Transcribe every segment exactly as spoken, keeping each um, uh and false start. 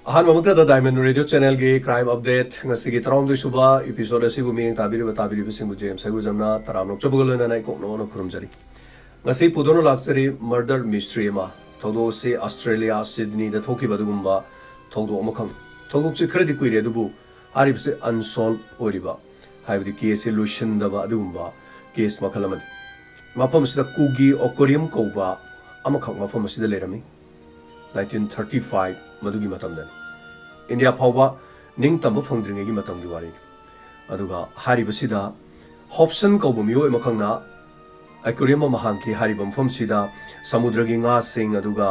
ꯑꯍꯥꯟꯕꯃꯛꯇꯗ Diamond Radio Channelꯒꯤ Crime Update ꯉꯁꯤꯒꯤ ꯇꯔꯥꯍꯨꯝꯗꯣꯏ ꯁꯨꯕ episode ꯑꯁꯤꯕꯨ ꯃꯤꯠꯌꯦꯡ ꯇꯥꯕꯤꯔꯤꯕ ꯇꯥꯕꯤꯔꯤꯕꯁꯤꯡꯕꯨ ꯖꯦꯝꯁ ꯍꯩꯒꯨꯖꯝꯅ ꯇꯔꯥꯝꯅ ꯑꯣꯛꯆꯕꯒ ꯂꯣꯏꯅꯅ ꯏꯀꯣꯛ ꯅꯧꯅ ꯈꯨꯔꯨꯝꯖꯔꯤ꯫ ꯉꯁꯤ ꯄꯨꯗꯨꯅ ꯂꯥꯛꯆꯔꯤ murder mystery ꯑꯃ꯫ ꯊꯧꯗꯣꯛ ꯑꯁꯤ ꯑꯁꯇ꯭ꯔꯦꯂꯤꯌꯥ, ꯁꯤꯗꯅꯤꯗ ꯊꯣꯛꯈꯤꯕ ꯑꯗꯨꯒꯨꯝꯕ ꯊꯧꯗꯣꯛ ꯑꯃꯈꯛꯅꯤ꯫ ꯊꯧꯗꯣꯛꯁꯤ ꯈꯔꯗꯤ ꯀꯨꯏꯔꯦ, ꯑꯗꯨꯕꯨ ꯍꯥꯏꯔꯤꯕꯁꯤ unsolved ꯑꯣꯏꯔꯤꯕ, ꯍꯥꯏꯕꯗꯤ case ꯁꯤ ꯂꯣꯏꯁꯤꯟꯗꯕ ꯑꯗꯨꯒꯨꯝꯕ case ꯃꯈꯜ ꯑꯃꯅꯤ꯫ ꯃꯐꯝ ꯑꯁꯤꯗ ꯀꯨꯒꯤ ꯑꯣꯀꯣꯔꯤꯌꯝ ꯀꯧꯕ ꯑꯃꯈꯛ ꯃꯐꯝ ꯑꯁꯤꯗ ꯂꯩꯔꯝꯃꯤ꯫ Nineteen thirty five ꯃꯗꯨꯒꯤ ꯃꯇꯝꯗꯅꯤ꯫ ꯏꯟꯗꯤꯌꯥ ꯐꯥꯎꯕ ꯅꯤꯡꯇꯝꯕ ꯐꯪꯗ꯭ꯔꯤꯉꯩꯒꯤ ꯃꯇꯝꯒꯤ ꯋꯥꯔꯤꯅꯤ꯫ ꯑꯗꯨꯒ ꯍꯥꯏꯔꯤꯕꯁꯤꯗ ꯍꯣꯞꯁꯟ ꯀꯧꯕ ꯃꯤꯑꯣꯏ ꯑꯃꯈꯛꯅ ꯑꯦꯀ꯭ꯋꯦꯔꯤꯌꯝ ꯑꯃ ꯍꯥꯡꯈꯤ꯫ ꯍꯥꯏꯔꯤꯕ ꯃꯐꯝꯁꯤꯗ ꯁꯃꯨꯗ꯭ꯔꯒꯤ ꯉꯥꯁꯤꯡ, ꯑꯗꯨꯒ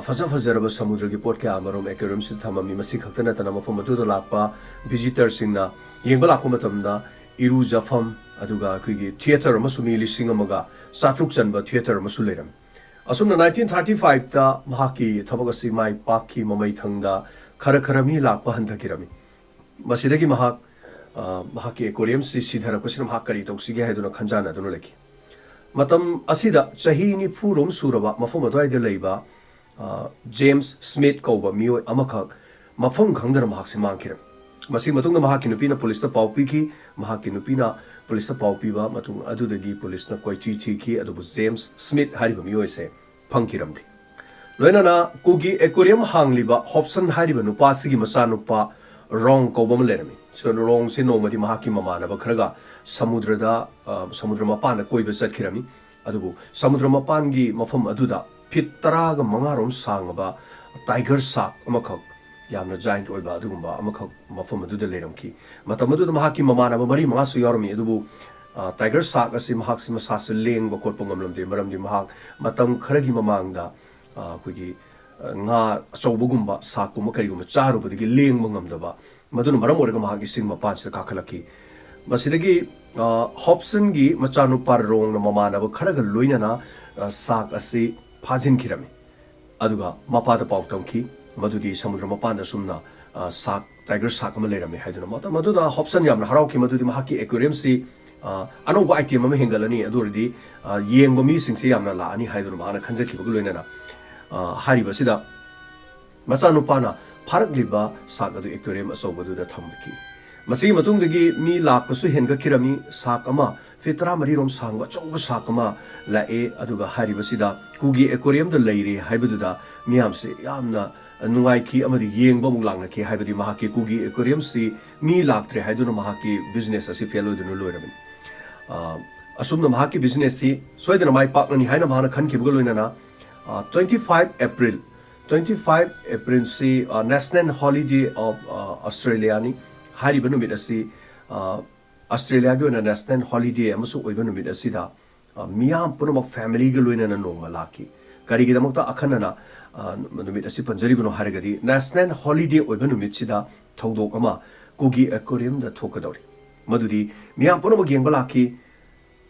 ꯐꯖ ꯐꯖꯔꯕ ꯁꯃꯨꯗ꯭ꯔꯒꯤ ꯄꯣꯠ ꯀꯌꯥ ꯑꯃꯔꯣꯝ ꯑꯦꯀ꯭ꯋꯦꯔꯤꯌꯝꯁꯤꯗ ꯊꯝꯃꯝꯃꯤ꯫ ꯃꯁꯤ ꯈꯛꯇ ꯅꯠꯇꯅ ꯃꯐꯝ ꯑꯗꯨꯗ ꯂꯥꯛꯄ visitorꯁꯤꯡꯅ ꯌꯦꯡꯕ ꯂꯥꯛꯄ ꯃꯇꯝꯗ ꯏꯔꯨꯖꯐꯝ, ꯑꯗꯨꯒ ꯑꯩꯈꯣꯏꯒꯤ theatre ꯑꯃꯁꯨ, ꯃꯤ ꯂꯤꯁꯤꯡ ꯑꯃꯒ ꯆꯥꯇ꯭ꯔꯨꯛ ꯆꯟꯕ theatre ꯑꯃꯁꯨ ꯂꯩꯔꯝꯃꯤ꯫ ꯑꯁꯨꯝꯅ nineteen thirty fiveꯇ ꯃꯍꯥꯛꯀꯤ ꯊꯕꯛ ꯑꯁꯤ ꯃꯥꯏ ꯄꯥꯛꯈꯤ꯫ ꯃꯃꯩꯊꯪꯗ ꯈꯔ ꯈꯔ ꯃꯤ ꯂꯥꯛꯄ ꯍꯟꯊꯈꯤꯔꯝꯃꯤ꯫ ꯃꯁꯤꯗꯒꯤ ꯃꯍꯥꯛ, ꯑ, ꯃꯍꯥꯛꯀꯤ ꯑꯦꯀ꯭ꯋꯦꯔꯤꯌꯝꯁꯤ ꯁꯤꯊꯔꯛꯄꯁꯤꯅ ꯃꯍꯥꯛ ꯀꯔꯤ ꯇꯧꯁꯤꯒꯦ ꯍꯥꯏꯗꯨꯅ ꯈꯟꯖꯥꯟꯅꯗꯨꯅ ꯂꯩꯈꯤ꯫ ꯃꯇꯝ ꯑꯁꯤꯗ ꯆꯍꯤ ꯅꯤꯐꯨꯔꯣꯝ ꯁꯨꯔꯕ ꯃꯐꯝ ꯑꯗꯨꯋꯥꯏꯗ ꯂꯩꯕ, ꯑ, ꯖꯦꯝꯁ ꯁ꯭ꯃꯤꯠ ꯀꯧꯕ ꯃꯤꯑꯣꯏ ꯑꯃꯈꯛ ꯃꯐꯝ ꯈꯪꯗꯅ ꯃꯍꯥꯛꯁꯤ ꯃꯥꯡꯈꯤꯔꯝꯃꯤ꯫ ꯃꯁꯤꯒꯤ ꯃꯇꯨꯡꯗ ꯃꯍꯥꯛꯀꯤ ꯅꯨꯄꯤꯅ ꯄꯨꯂꯤꯁꯇ ꯄꯥꯎ ꯄꯤꯈꯤ꯫ ꯃꯍꯥꯛꯀꯤ ꯅꯨꯄꯤꯅ ꯄꯨꯂꯤꯁꯇ ꯄꯥꯎ ꯄꯤꯕ ꯃꯇꯨꯡ ꯑꯗꯨꯗꯒꯤ ꯄꯨꯂꯤꯁꯅ ꯀꯣꯏꯊꯤ ꯊꯤꯈꯤ, ꯑꯗꯨꯕꯨ ꯖꯦꯝꯁ ꯁ꯭ꯃꯤꯠ ꯍꯥꯏꯔꯤꯕ ꯃꯤꯑꯣꯏ ꯑꯁꯦ ꯐꯪꯈꯤꯔꯝꯗꯦ꯫ ꯂꯣꯏꯅꯅ ꯀꯨꯒꯤ ꯑꯦꯀ꯭ꯋꯦꯔꯤꯌꯝ ꯍꯥꯡꯂꯤꯕ ꯍꯣꯞꯁꯟ ꯍꯥꯏꯔꯤꯕ ꯅꯨꯄꯥꯁꯤꯒꯤ ꯃꯆꯥꯅꯨꯄꯥ ꯔꯣꯡ ꯀꯧꯕ ꯑꯃ ꯂꯩꯔꯝꯃꯤ꯫ ꯁꯣ-, ꯔꯣꯡꯁꯤ ꯅꯣꯡꯃꯗꯤ ꯃꯍꯥꯛꯀꯤ ꯃꯃꯥꯟꯅꯕ ꯈꯔꯒ ꯁꯃꯨꯗ꯭ꯔꯗ, ꯑ, ꯁꯃꯨꯗ꯭ꯔ ꯃꯄꯥꯟꯗ ꯀꯣꯏꯕ ꯆꯠꯈꯤꯔꯝꯃꯤ꯫ ꯑꯗꯨꯕꯨ ꯁꯃꯨꯗ꯭ꯔ ꯃꯄꯥꯟꯒꯤ ꯃꯐꯝ ꯑꯗꯨꯗ ꯐꯤꯠ ꯇꯔꯥꯒ ꯃꯉꯥꯔꯣꯝ ꯁꯥꯡꯉꯕ tiger shark ꯑꯃꯈꯛ, ꯌꯥꯝꯅ giant ꯑꯣꯏꯕ ꯑꯗꯨꯒꯨꯝꯕ ꯑꯃꯈꯛ ꯃꯐꯝ ꯑꯗꯨꯗ ꯂꯩꯔꯝꯈꯤ꯫ ꯃꯇꯝ ꯑꯗꯨꯗ ꯃꯍꯥꯛꯀꯤ ꯃꯃꯥꯟꯅꯕ ꯃꯔꯤ ꯃꯉꯥꯁꯨ ꯌꯥꯎꯔꯝꯃꯤ, ꯑꯗꯨꯕꯨ, ꯑ, tiger shark ꯑꯁꯤ ꯃꯍꯥꯛꯁꯤ ꯃꯁꯥꯁꯤ ꯂꯦꯡꯕ ꯈꯣꯠꯄ ꯉꯝꯂꯝꯗꯦ, ꯃꯔꯝꯗꯤ ꯃꯍꯥꯛ ꯃꯇꯝ ꯈꯔꯒꯤ ꯃꯃꯥꯡꯗ, ꯑ, ꯑꯩꯈꯣꯏꯒꯤ, ꯑ, ꯉꯥ ꯑꯆꯧꯕꯒꯨꯝꯕ, ꯁꯥꯛꯀꯨꯝꯕ ꯀꯔꯤꯒꯨꯝꯕ ꯆꯥꯔꯨꯕꯗꯒꯤ ꯂꯦꯡꯕ ꯉꯝꯗꯕ, ꯃꯗꯨꯅ ꯃꯔꯝ ꯑꯣꯏꯔꯒ ꯃꯍꯥꯛ ꯏꯁꯤꯡ ꯃꯄꯥꯟꯁꯤꯗ ꯀꯥꯈꯠꯂꯛꯈꯤ꯫ ꯃꯁꯤꯗꯒꯤ, ꯑ, ꯍꯣꯞꯁꯟꯒꯤ ꯃꯆꯥꯅꯨꯄꯥ ꯔꯣꯡꯅ ꯃꯃꯥꯟꯅꯕ ꯈꯔꯒ ꯂꯣꯏꯅꯅ, ꯑ, shark ꯑꯁꯤ ꯐꯥꯖꯤꯟꯈꯤꯔꯝꯃꯤ꯫ ꯑꯗꯨꯒ ꯃꯄꯥꯗ ꯄꯥꯎ ꯇꯝꯈꯤ ꯃꯗꯨꯗꯤ ꯁꯃꯨꯗ꯭ꯔ ꯃꯄꯥꯟꯗ ꯑꯁꯨꯝꯅ, ꯑ, shark, tiger shark ꯑꯃ ꯂꯩꯔꯝꯃꯤ ꯍꯥꯏꯗꯨꯅ꯫ ꯃꯇꯝ ꯑꯗꯨꯗ ꯍꯣꯞꯁꯟ ꯌꯥꯝꯅ ꯍꯔꯥꯎꯈꯤ ꯃꯗꯨꯗꯤ ꯃꯍꯥꯛꯀꯤ ꯑꯦꯀ꯭ꯋꯦꯔꯤꯌꯝꯁꯤ, ꯑ, ꯑꯅꯧꯕ item ꯑꯃ ꯍꯦꯟꯒꯠꯂꯅꯤ, ꯑꯗꯨ ꯑꯣꯏꯔꯗꯤ, ꯑ, ꯌꯦꯡꯕ ꯃꯤꯁꯤꯡꯁꯤ ꯌꯥꯝꯅ ꯂꯥꯛꯑꯅꯤ ꯍꯥꯏꯗꯨꯅ ꯃꯍꯥꯛꯅ ꯈꯟꯖꯈꯤꯕꯒ ꯂꯣꯏꯅꯅ, ꯑ, ꯍꯥꯏꯔꯤꯕꯁꯤꯗ ꯃꯆꯥꯅꯨꯄꯥꯅ ꯊꯥꯔꯛꯂꯤꯕ ꯁꯥꯛ ꯑꯗꯨ ꯑꯦꯀ꯭ꯋꯦꯔꯤꯌꯝ ꯑꯆꯧꯕꯗꯨꯗ ꯊꯝꯈꯤ꯫ ꯃꯁꯤꯒꯤ ꯃꯇꯨꯡꯗꯒꯤ ꯃꯤ ꯂꯥꯛꯄꯁꯨ ꯍꯦꯟꯒꯠꯈꯤꯔꯝꯃꯤ꯫ ꯁꯥꯛ ꯑꯃ, ꯐꯤꯠ ꯇꯔꯥꯃꯔꯤ ꯔꯣꯝ ꯁꯥꯡꯕ ꯑꯆꯧꯕ ꯁꯥꯛ ꯑꯃ ꯂꯥꯛꯑꯦ꯫ ꯑꯗꯨꯒ ꯍꯥꯏꯔꯤꯕꯁꯤꯗ ꯀꯨꯒꯤ ꯑꯦꯀ꯭ꯋꯦꯔꯤꯌꯝꯗ ꯂꯩꯔꯦ ꯍꯥꯏꯕꯗꯨꯗ ꯃꯤꯌꯥꯝꯁꯦ ꯌꯥꯝꯅ ꯅꯨꯡꯉꯥꯏꯈꯤ ꯑꯃꯗꯤ ꯌꯦꯡꯕ ꯑꯃꯨꯛ ꯂꯥꯛꯅꯈꯤ꯫ ꯍꯥꯏꯕꯗꯤ ꯃꯍꯥꯛꯀꯤ ꯀꯨꯒꯤ ꯑꯦꯀ꯭ꯋꯦꯔꯤꯌꯝꯁꯤ ꯃꯤ ꯂꯥꯛꯇ꯭ꯔꯦ ꯍꯥꯏꯗꯨꯅ ꯃꯍꯥꯛꯀꯤ ꯕꯤꯖꯤꯅꯦꯁ ꯑꯁꯤ ꯐꯦꯜ ꯑꯣꯏꯗꯨꯅ ꯂꯣꯏꯔꯕꯅꯤ꯫ ꯑ, ꯑꯁꯨꯝꯅ ꯃꯍꯥꯛꯀꯤ ꯕꯤꯖꯤꯅꯦꯁꯁꯤ ꯁꯣꯏꯗꯅ ꯃꯥꯏ ꯄꯥꯛꯂꯅꯤ ꯍꯥꯏꯅ ꯃꯍꯥꯛꯅ ꯈꯟꯈꯤꯕꯒ ꯂꯣꯏꯅꯅ, ꯑ, twenty five April, twenty five Aprilꯁꯤ, ꯑ, National Holiday of, ꯑ, Australiaꯅꯤ꯫ ꯍꯥꯏꯔꯤꯕ ꯅꯨꯃꯤꯠ ꯑꯁꯤ, ꯑ, ꯑꯁꯇ꯭ꯔꯦꯂꯤꯌꯥꯒꯤ ꯑꯣꯏꯅ ꯅꯦꯁꯅꯦꯜ ꯍꯣꯂꯤꯗꯦ ꯑꯃꯁꯨ ꯑꯣꯏꯕ ꯅꯨꯃꯤꯠ ꯑꯁꯤꯗ, ꯑ, ꯃꯤꯌꯥꯝ ꯄꯨꯝꯅꯃꯛ ꯐꯦꯃꯤꯂꯤꯒ ꯂꯣꯏꯅꯅ ꯅꯣꯡꯃ ꯂꯥꯛꯈꯤ꯫ ꯀꯔꯤꯒꯤꯗꯃꯛꯇ ꯑꯈꯟꯅꯅ, ꯑ, ꯅꯨꯃꯤꯠ ꯑꯁꯤ ꯄꯟꯖꯔꯤꯕꯅꯣ ꯍꯥꯏꯔꯒꯗꯤ, ꯅꯦꯁꯅꯦꯜ ꯍꯣꯂꯤꯗꯦ ꯑꯣꯏꯕ ꯅꯨꯃꯤꯠꯁꯤꯗ ꯊꯧꯗꯣꯛ ꯑꯃ ꯀꯨꯀꯤ ꯑꯦꯀ꯭ꯋꯦꯔꯤꯌꯝꯗ ꯊꯣꯛꯀꯗꯧꯔꯤ꯫ ꯃꯗꯨꯗꯤ ꯃꯤꯌꯥꯝ ꯄꯨꯝꯅꯃꯛ ꯌꯦꯡꯕ ꯂꯥꯛꯈꯤ꯫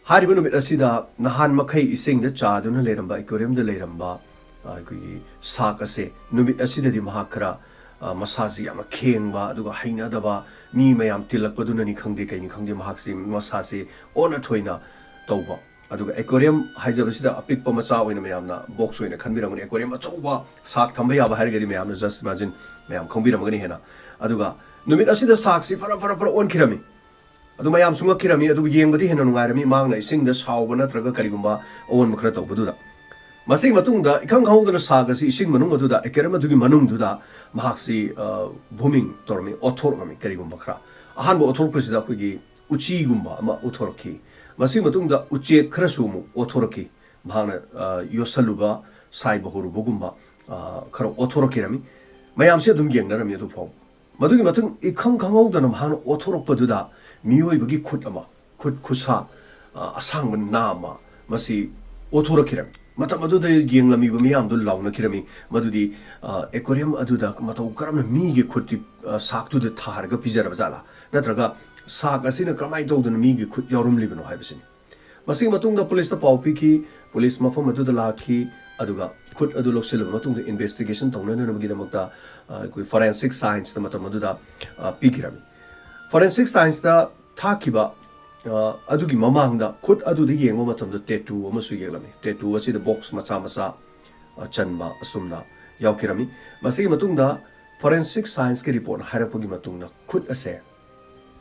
ꯍꯥꯏꯔꯤꯕ ꯅꯨꯃꯤꯠ ꯑꯁꯤꯗ ꯅꯍꯥꯟ ꯃꯈꯩ ꯏꯁꯤꯡꯗ ꯆꯥꯗꯨꯅ ꯂꯩꯔꯝꯕ, ꯑꯦꯀ꯭ꯋꯦꯔꯤꯌꯝꯗ ꯂꯩꯔꯝꯕ, ꯑ, ꯑꯩꯈꯣꯏꯒꯤ ꯁꯥꯛ ꯑꯁꯦ ꯅꯨꯃꯤꯠ ꯑꯁꯤꯗꯗꯤ ꯃꯍꯥꯛ ꯈꯔ, ꯑ, ꯃꯁꯥꯁꯤ ꯌꯥꯝꯅ ꯈꯦꯡꯕ, ꯑꯗꯨꯒ ꯍꯩꯅꯗꯕ, ꯃꯤ ꯃꯌꯥꯝ ꯇꯤꯜꯂꯛꯄꯗꯨꯅꯅꯤ ꯈꯪꯗꯦ, ꯀꯩꯅꯤ ꯈꯪꯗꯦ, ꯃꯍꯥꯛꯁꯤ ꯃꯁꯥꯁꯤ ꯑꯣꯟꯅ ꯊꯣꯏꯅ ꯇꯧꯕ꯫ ꯑꯗꯨꯒ ꯑꯦꯀ꯭ꯋꯦꯔꯤꯌꯝ ꯍꯥꯏꯖꯕꯁꯤꯗ ꯑꯄꯤꯛꯄ ꯃꯆꯥ ꯑꯣꯏꯅ ꯃꯌꯥꯝꯅ ꯕꯣꯛꯁ ꯑꯣꯏꯅ ꯈꯟꯕꯤꯔꯝꯒꯅꯤ꯫ ꯑꯦꯀ꯭ꯋꯦꯔꯤꯌꯝ ꯑꯆꯧꯕ ꯁꯥꯛ ꯊꯝꯕ ꯌꯥꯕ ꯍꯥꯏꯔꯒꯗꯤ ꯃꯌꯥꯝꯅ just imagine, ꯃꯌꯥꯝ ꯈꯪꯕꯤꯔꯝꯒꯅꯤ ꯍꯦꯟꯅ꯫ ꯑꯗꯨꯒ ꯅꯨꯃꯤꯠ ꯑꯁꯤꯗ ꯁꯥꯛꯁꯤ ꯐꯔ ꯐꯔ ꯐꯔ ꯑꯣꯟꯈꯤꯔꯝꯃꯤ꯫ ꯑꯗꯨ ꯃꯌꯥꯝꯁꯨ ꯉꯛꯈꯤꯔꯝꯃꯤ, ꯑꯗꯨꯕꯨ ꯌꯦꯡꯕꯗꯤ ꯍꯦꯟꯅ ꯅꯨꯡꯉꯥꯏꯔꯝꯃꯤ, ꯃꯍꯥꯛꯅ ꯏꯁꯤꯡꯗ ꯁꯥꯎꯕ ꯅꯠꯇ꯭ꯔꯒ ꯀꯔꯤꯒꯨꯝꯕ ꯑꯑꯣꯟꯕ ꯈꯔ ꯇꯧꯕꯗꯨꯗ꯫ ꯃꯁꯤꯒꯤ ꯃꯇꯨꯡꯗ ꯏꯈꯪ ꯈꯪꯍꯧꯗꯅ ꯁꯥꯛ ꯑꯁꯤ ꯏꯁꯤꯡ ꯃꯅꯨꯡ ꯑꯗꯨꯗ, ꯑꯦꯀ꯭ꯋꯦꯔꯤꯌꯝ ꯑꯗꯨꯒꯤ ꯃꯅꯨꯡꯗꯨꯗ ꯃꯍꯥꯛꯁꯤ, ꯑ, ꯚꯨꯃꯤꯡ ꯇꯧꯔꯝꯃꯤ, ꯑꯣꯠꯊꯣꯔꯛꯂꯝꯃꯤ ꯀꯔꯤꯒꯨꯝꯕ ꯈꯔ꯫ ꯑꯍꯥꯟꯕ ꯑꯣꯠꯊꯣꯔꯛꯄꯁꯤꯗ ꯑꯩꯈꯣꯏꯒꯤ ꯎꯆꯤꯒꯨꯝꯕ ꯑꯃ ꯑꯣꯠꯊꯣꯔꯛꯈꯤ꯫ ꯃꯁꯤꯒꯤ ꯃꯇꯨꯡꯗ ꯎꯆꯦꯛ ꯈꯔꯁꯨ ꯑꯃꯨꯛ ꯑꯣꯠꯊꯣꯔꯛꯈꯤ꯫ ꯃꯍꯥꯛꯅ, ꯑ, ꯌꯣꯠꯁꯜꯂꯨꯕ, ꯁꯥꯏꯕ ꯍꯧꯔꯨꯕꯒꯨꯝꯕ, ꯑ, ꯈꯔ ꯑꯣꯠꯊꯣꯔꯛꯈꯤꯔꯝꯃꯤ꯫ ꯃꯌꯥꯝꯁꯤ ꯑꯗꯨꯝ ꯌꯦꯡꯅꯔꯝꯃꯤ ꯑꯗꯨ ꯐꯥꯎꯕ꯫ ꯃꯗꯨꯒꯤ ꯃꯇꯨꯡ ꯏꯈꯪ ꯈꯪꯍꯧꯗꯅ ꯃꯍꯥꯛꯅ ꯑꯣꯠꯊꯣꯔꯛꯄꯗꯨꯗ ꯃꯤꯑꯣꯏꯕꯒꯤ ꯈꯨꯠ ꯑꯃ, ꯈꯨꯠ ꯈꯨꯠꯁꯥ, ꯑ, ꯑꯁꯥꯡꯕ ꯅꯥ ꯑꯃ ꯃꯁꯤ ꯑꯣꯠꯊꯣꯔꯛꯈꯤꯔꯝꯃꯤ꯫ ꯃꯇꯝ ꯑꯗꯨꯗ ꯌꯦꯡꯂꯝꯃꯤꯕ ꯃꯤꯌꯥꯝꯗꯨ ꯂꯥꯎꯅꯈꯤꯔꯝꯃꯤ꯫ ꯃꯗꯨꯗꯤ, ꯑ, ꯑꯦꯀ꯭ꯋꯦꯔꯤꯌꯝ ꯑꯗꯨꯗ ꯃꯇꯧ ꯀꯔꯝꯅ ꯃꯤꯒꯤ ꯈꯨꯠꯇꯤ, ꯑ, ꯁꯥꯛꯇꯨꯗ ꯊꯥꯔꯒ ꯄꯤꯖꯔꯕ ꯖꯥꯠꯂꯥ? ꯅꯠꯇ꯭ꯔꯒ ꯁꯥꯛ ꯑꯁꯤꯅ ꯀꯔꯝꯍꯥꯏꯅ ꯇꯧꯗꯅ ꯃꯤꯒꯤ ꯈꯨꯠ ꯌꯥꯎꯔꯝꯂꯤꯕꯅꯣ ꯍꯥꯏꯕꯁꯤꯅꯤ꯫ ꯃꯁꯤꯒꯤ ꯃꯇꯨꯡꯗ ꯄꯨꯂꯤꯁꯇ ꯄꯥꯎ ꯄꯤꯈꯤ꯫ ꯄꯨꯂꯤꯁ ꯃꯐꯝ ꯑꯗꯨꯗ ꯂꯥꯛꯈꯤ꯫ ꯑꯗꯨꯒ ꯈꯨꯠ ꯑꯗꯨ ꯂꯧꯁꯤꯜꯂꯕ ꯃꯇꯨꯡꯗ ꯏꯟꯚꯦꯁꯇꯤꯒꯦꯁꯟ ꯇꯧꯅꯅꯕꯒꯤꯗꯃꯛꯇ, ꯑ, ꯑꯩꯈꯣꯏ ꯐꯣꯔꯦꯟꯁꯤꯛ ꯁꯥꯏꯟꯁꯇ ꯃꯇꯝ ꯑꯗꯨꯗ, ꯑ, ꯄꯤꯈꯤꯔꯝꯃꯤ꯫ ꯐꯣꯔꯦꯟꯁꯤꯛ ꯁꯥꯏꯟꯁꯇ ꯊꯥꯈꯤꯕ, ꯑ, ꯑꯗꯨꯒꯤ ꯃꯃꯥꯡꯗ ꯈꯨꯠ ꯑꯗꯨꯗ ꯌꯦꯡꯕ ꯃꯇꯝꯗ ꯇꯦꯇꯨ ꯑꯃꯁꯨ ꯌꯦꯛꯂꯝꯃꯤ꯫ ꯇꯦꯇꯨ ꯑꯁꯤꯗ ꯕꯣꯛꯁ ꯃꯆꯥ ꯃꯆꯥ, ꯑ, ꯆꯟꯕ ꯑꯁꯨꯝꯅ ꯌꯥꯎꯈꯤꯔꯝꯃꯤ꯫ ꯃꯁꯤꯒꯤ ꯃꯇꯨꯡꯗ Forensic Scienceꯀꯤ report ꯍꯥꯏꯔꯛꯄꯒꯤ ꯃꯇꯨꯡꯗ ꯈꯨꯠ ꯑꯁꯦ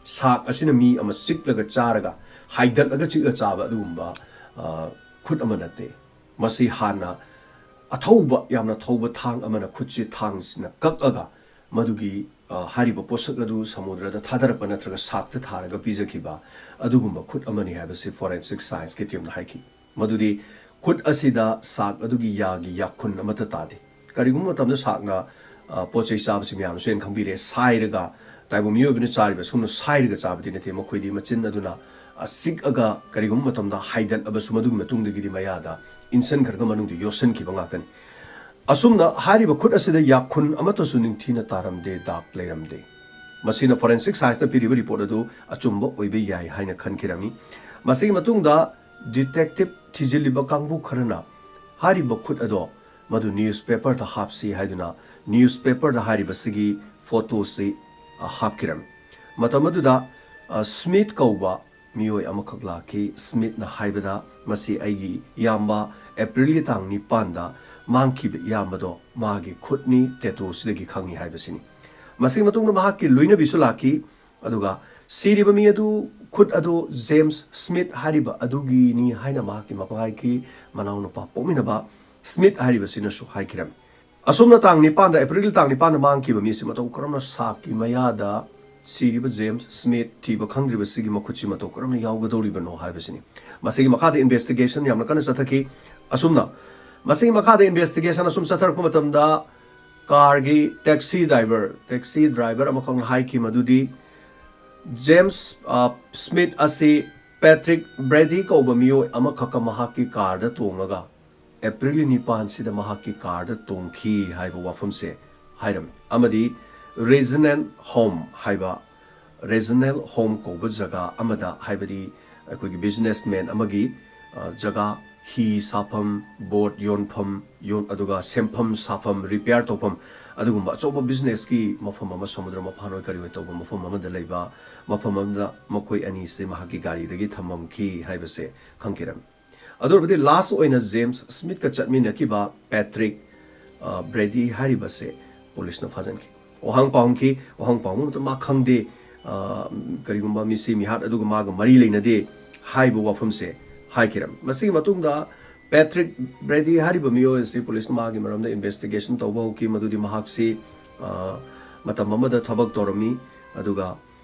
ꯁꯥꯛ ꯑꯁꯤꯅ ꯃꯤ ꯑꯃ ꯆꯤꯛꯂꯒ ꯆꯥꯔꯒ ꯍꯥꯏꯗꯠꯂꯒ ꯆꯤꯛꯂ ꯆꯥꯕ ꯑꯗꯨꯒꯨꯝꯕ, ꯑ, ꯈꯨꯠ ꯑꯃ ꯅꯠꯇꯦ꯫ ꯃꯁꯤ ꯍꯥꯟꯅ ꯑꯊꯧꯕ, ꯌꯥꯝꯅ ꯊꯧꯕ ꯊꯥꯡ ꯑꯃꯅ ꯈꯨꯠꯁꯤ ꯊꯥꯡꯁꯤꯅ ꯀꯛꯑꯒ ꯃꯗꯨꯒꯤ, ꯑ, ꯍꯥꯏꯔꯤꯕ ꯄꯣꯠꯁꯛ ꯑꯗꯨ ꯁꯃꯨꯗ꯭ꯔꯗ ꯊꯥꯗꯔꯛꯄ ꯅꯠꯇ꯭ꯔꯒ ꯁꯥꯛꯇ ꯊꯥꯔꯒ ꯄꯤꯖꯈꯤꯕ ꯑꯗꯨꯒꯨꯝꯕ ꯈꯨꯠ ꯑꯃꯅꯤ ꯍꯥꯏꯕꯁꯤ Forensic Scienceꯀꯤ teamꯅ ꯍꯥꯏꯈꯤ꯫ ꯃꯗꯨꯗꯤ ꯈꯨꯠ ꯑꯁꯤꯗ ꯁꯥꯛ ꯑꯗꯨꯒꯤ ꯌꯥꯒꯤ ꯌꯥꯈꯨꯟ ꯑꯃꯠꯇ ꯇꯥꯗꯦ꯫ ꯀꯔꯤꯒꯨꯝꯕ ꯃꯇꯝꯗ ꯁꯥꯛꯅ, ꯑ, ꯄꯣꯠ ꯆꯩ ꯆꯥꯕꯁꯤ ꯃꯌꯥꯝꯅꯁꯨ ꯍꯦꯟꯅ ꯈꯪꯕꯤꯔꯦ, ꯁꯥꯏꯔꯒ, ꯇꯥꯏꯕꯪ ꯃꯤꯑꯣꯏꯕꯅ ꯆꯥꯔꯤꯕ ꯁꯨꯝꯅ ꯁꯥꯏꯔꯒ ꯆꯥꯕꯗꯤ ꯅꯠꯇꯦ, ꯃꯈꯣꯏꯗꯤ ꯃꯆꯤꯟ ꯑꯗꯨꯅ, ꯑ, ꯆꯤꯛꯑꯒ ꯀꯔꯤꯒꯨꯝꯕ ꯃꯇꯝꯗ ꯍꯥꯏꯗꯠꯂꯕꯁꯨ ꯃꯗꯨꯒꯤ ꯃꯇꯨꯡꯗꯒꯤꯗꯤ ꯃꯌꯥꯗ ꯏꯟꯁꯤꯟꯈ꯭ꯔꯒ ꯃꯅꯨꯡꯗ ꯌꯣꯠꯁꯤꯟꯈꯤꯕ ꯉꯥꯛꯇꯅꯤ꯫ ꯑꯁꯨꯝꯅ ꯍꯥꯏꯔꯤꯕ ꯈꯨꯠ ꯑꯁꯤꯗ ꯌꯥꯈꯨꯟ ꯑꯃꯠꯇꯁꯨ ꯅꯤꯡꯊꯤꯅ ꯇꯥꯔꯝꯗꯦ, ꯗꯥꯛ ꯂꯩꯔꯝꯗꯦ꯫ ꯃꯁꯤꯅ Forensic Scienceꯅ ꯄꯤꯔꯤꯕ report ꯑꯗꯨ ꯑꯆꯨꯝꯕ ꯑꯣꯏꯕ ꯌꯥꯏ ꯍꯥꯏꯅ ꯈꯟꯈꯤꯔꯝꯃꯤ꯫ ꯃꯁꯤꯒꯤ ꯃꯇꯨꯡꯗ detective ꯊꯤꯖꯤꯜꯂꯤꯕ ꯀꯥꯡꯕꯨ ꯈꯔꯅ ꯍꯥꯏꯔꯤꯕ ꯈꯨꯠ ꯑꯗꯣ ꯃꯗꯨ newspaperꯗ ꯍꯥꯞꯁꯤ ꯍꯥꯏꯗꯨꯅ newspaperꯗ ꯍꯥꯏꯔꯤꯕꯁꯤꯒꯤ photoꯁꯤ, ꯑ, ꯍꯥꯞꯈꯤꯔꯝꯃꯤ꯫ ꯃꯇꯝ ꯑꯗꯨꯗ, ꯑ, ꯁ꯭ꯃꯤꯊ ꯀꯧꯕ ꯃꯤꯑꯣꯏ ꯑꯃꯈꯛ ꯂꯥꯛꯈꯤ꯫ ꯁ꯭ꯃꯤꯊꯅ ꯍꯥꯏꯕꯗ, "ꯃꯁꯤ ꯑꯩꯒꯤ ꯏꯌꯥꯝꯕ ꯑꯦꯄ꯭ꯔꯤꯜꯒꯤ ꯇꯥꯡ ꯅꯤꯄꯥꯟꯗ ꯃꯥꯡꯈꯤꯕ ꯏꯌꯥꯝꯕꯗꯣ ꯃꯥꯒꯤ ꯈꯨꯠꯅꯤ, tattooꯁꯤꯗꯒꯤ ꯈꯪꯉꯤ" ꯍꯥꯏꯕꯁꯤꯅꯤ꯫ ꯃꯁꯤꯒꯤ ꯃꯇꯨꯡꯗ ꯃꯍꯥꯛꯀꯤ ꯂꯣꯏꯅꯕꯤꯁꯨ ꯂꯥꯛꯈꯤ꯫ ꯑꯗꯨꯒ ꯁꯤꯔꯤꯕ ꯃꯤ ꯑꯗꯨ, ꯈꯨꯠ ꯑꯗꯨ ꯖꯦꯝꯁ ꯁ꯭ꯃꯤꯊ ꯍꯥꯏꯔꯤꯕ ꯑꯗꯨꯒꯤꯅꯤ ꯍꯥꯏꯅ ꯃꯍꯥꯛꯀꯤ ꯃꯄꯥ ꯍꯥꯏꯈꯤ꯫ ꯃꯅꯥꯎꯅꯨꯄꯥ ꯄꯣꯛꯃꯤꯟꯅꯕ ꯁ꯭ꯃꯤꯊ ꯍꯥꯏꯔꯤꯕꯁꯤꯅꯁꯨ ꯍꯥꯏꯈꯤꯔꯝꯃꯤ꯫ ꯑꯁꯨꯝꯅ ꯇꯥꯡ ꯅꯤꯄꯥꯟꯗ, ꯑꯦꯄ꯭ꯔꯤꯜꯒꯤ ꯇꯥꯡ ꯅꯤꯄꯥꯟꯗ ꯃꯥꯡꯈꯤꯕ ꯃꯤꯁꯤ ꯃꯇꯧ ꯀꯔꯝꯅ ꯁꯥꯛꯀꯤ ꯃꯌꯥꯗ ꯁꯤꯔꯤꯕ ꯖꯦꯝꯁ ꯁ꯭ꯃꯤꯊ ꯊꯤꯕ ꯈꯪꯗ꯭ꯔꯤꯕꯁꯤꯒꯤ ꯃꯈꯨꯠꯁꯤ ꯃꯇꯧ ꯀꯔꯝꯅ ꯌꯥꯎꯒꯗꯧꯔꯤꯕꯅꯣ ꯍꯥꯏꯕꯁꯤꯅꯤ꯫ ꯃꯁꯤꯒꯤ ꯃꯈꯥꯗ investigation ꯌꯥꯝꯅ ꯀꯟꯅ ꯆꯠꯊꯈꯤ꯫ ꯑꯁꯨꯝꯅ ꯃꯁꯤꯒꯤ ꯃꯈꯥꯗ investigation ꯑꯁꯨꯝ ꯆꯠꯊꯔꯛꯄ ꯃꯇꯝꯗ ꯀꯥꯔꯒꯤ taxi driver, taxi driver ꯑꯃꯈꯛꯅ ꯍꯥꯏꯈꯤ ꯃꯗꯨꯗꯤ ꯖꯦꯝꯁ, ꯑ, ꯁ꯭ꯃꯤꯊ ꯑꯁꯤ ꯄꯦꯇ꯭ꯔꯤꯛ ꯕ꯭ꯔꯦꯗꯤ ꯀꯧꯕ ꯃꯤꯑꯣꯏ ꯑꯃꯈꯛꯀ ꯃꯍꯥꯛꯀꯤ ꯀꯥꯔꯗ ꯇꯣꯡꯉꯒ ꯑꯦꯄ꯭ꯔꯤꯜꯒꯤ ꯅꯤꯄꯥꯟꯁꯤꯗ ꯃꯍꯥꯛꯀꯤ ꯀꯥꯔꯗ ꯇꯣꯡꯈꯤ ꯍꯥꯏꯕ ꯋꯥꯐꯝꯁꯦ ꯍꯥꯏꯔꯝꯃꯤ꯫ ꯑꯃꯗꯤ Reginald Home ꯍꯥꯏꯕ, Reginald Home ꯀꯧꯕ ꯖꯒꯥ ꯑꯃꯗ, ꯍꯥꯏꯕꯗꯤ ꯑꯩꯈꯣꯏꯒꯤ businessman ꯑꯃꯒꯤ, ꯑ, ꯖꯒꯥ, ꯍꯤ ꯁꯥꯐꯝ, boat ꯌꯣꯟꯐꯝ, ꯌꯣꯟ-, ꯑꯗꯨꯒ ꯁꯦꯝꯐꯝ ꯁꯥꯐꯝ, repair ꯇꯧꯐꯝ, ꯑꯗꯨꯒꯨꯝꯕ ꯑꯆꯧꯕ businessꯀꯤ ꯃꯐꯝ ꯑꯃ, ꯁꯃꯨꯗ꯭ꯔ ꯃꯄꯥꯟ ꯑꯣꯏ ꯀꯔꯤ ꯑꯣꯏ ꯇꯧꯕ ꯃꯐꯝ ꯑꯃꯗ ꯂꯩꯕ, ꯃꯐꯝ ꯑꯃꯗ ꯃꯈꯣꯏ ꯑꯅꯤꯁꯤ ꯃꯍꯥꯛꯀꯤ ꯒꯥꯔꯤꯗꯒꯤ ꯊꯝꯃꯝꯈꯤ ꯍꯥꯏꯕꯁꯦ ꯈꯪꯈꯤꯔꯝꯃꯤ꯫ ꯑꯗꯨ ꯑꯣꯏꯔꯕꯗꯤ last ꯑꯣꯏꯅ ꯖꯦꯝꯁ ꯁ꯭ꯃꯤꯊꯀ ꯆꯠꯃꯤꯟꯅꯈꯤꯕ ꯄꯦꯇ꯭ꯔꯤꯛ, ꯑ, ꯕ꯭ꯔꯦꯗꯤ ꯍꯥꯏꯔꯤꯕꯁꯦ ꯄꯨꯂꯤꯁꯅ ꯐꯥꯖꯤꯟꯈꯤ꯫ ꯋꯥꯍꯪ ꯄꯥꯎꯍꯟꯈꯤ꯫ ꯋꯥꯍꯪ ꯄꯥꯎꯍꯟꯕ ꯃꯇꯝꯗ ꯃꯥ ꯈꯪꯗꯦ, ꯑ, ꯀꯔꯤꯒꯨꯝꯕ ꯃꯤꯁꯤ ꯃꯤꯍꯥꯠ ꯑꯗꯨꯒ ꯃꯥꯒ ꯃꯔꯤ ꯂꯩꯅꯗꯦ ꯍꯥꯏꯕ ꯋꯥꯐꯝꯁꯦ ꯍꯥꯏꯈꯤꯔꯝꯃꯤ꯫ ꯃꯁꯤꯒꯤ ꯃꯇꯨꯡꯗ ꯄꯦꯇ꯭ꯔꯤꯛ ꯕ꯭ꯔꯦꯗꯤ ꯍꯥꯏꯔꯤꯕ ꯃꯤꯑꯣꯏ ꯑꯁꯤ ꯄꯨꯂꯤꯁꯅ ꯃꯥꯒꯤ ꯃꯔꯝꯗ investigation ꯇꯧꯕ ꯍꯧꯈꯤ꯫ ꯃꯗꯨꯗꯤ ꯃꯍꯥꯛꯁꯤ, ꯑ, ꯃꯇꯝ ꯑꯃꯗ ꯊꯕꯛ ꯇꯧꯔꯝꯃꯤ, ꯑꯗꯨꯒ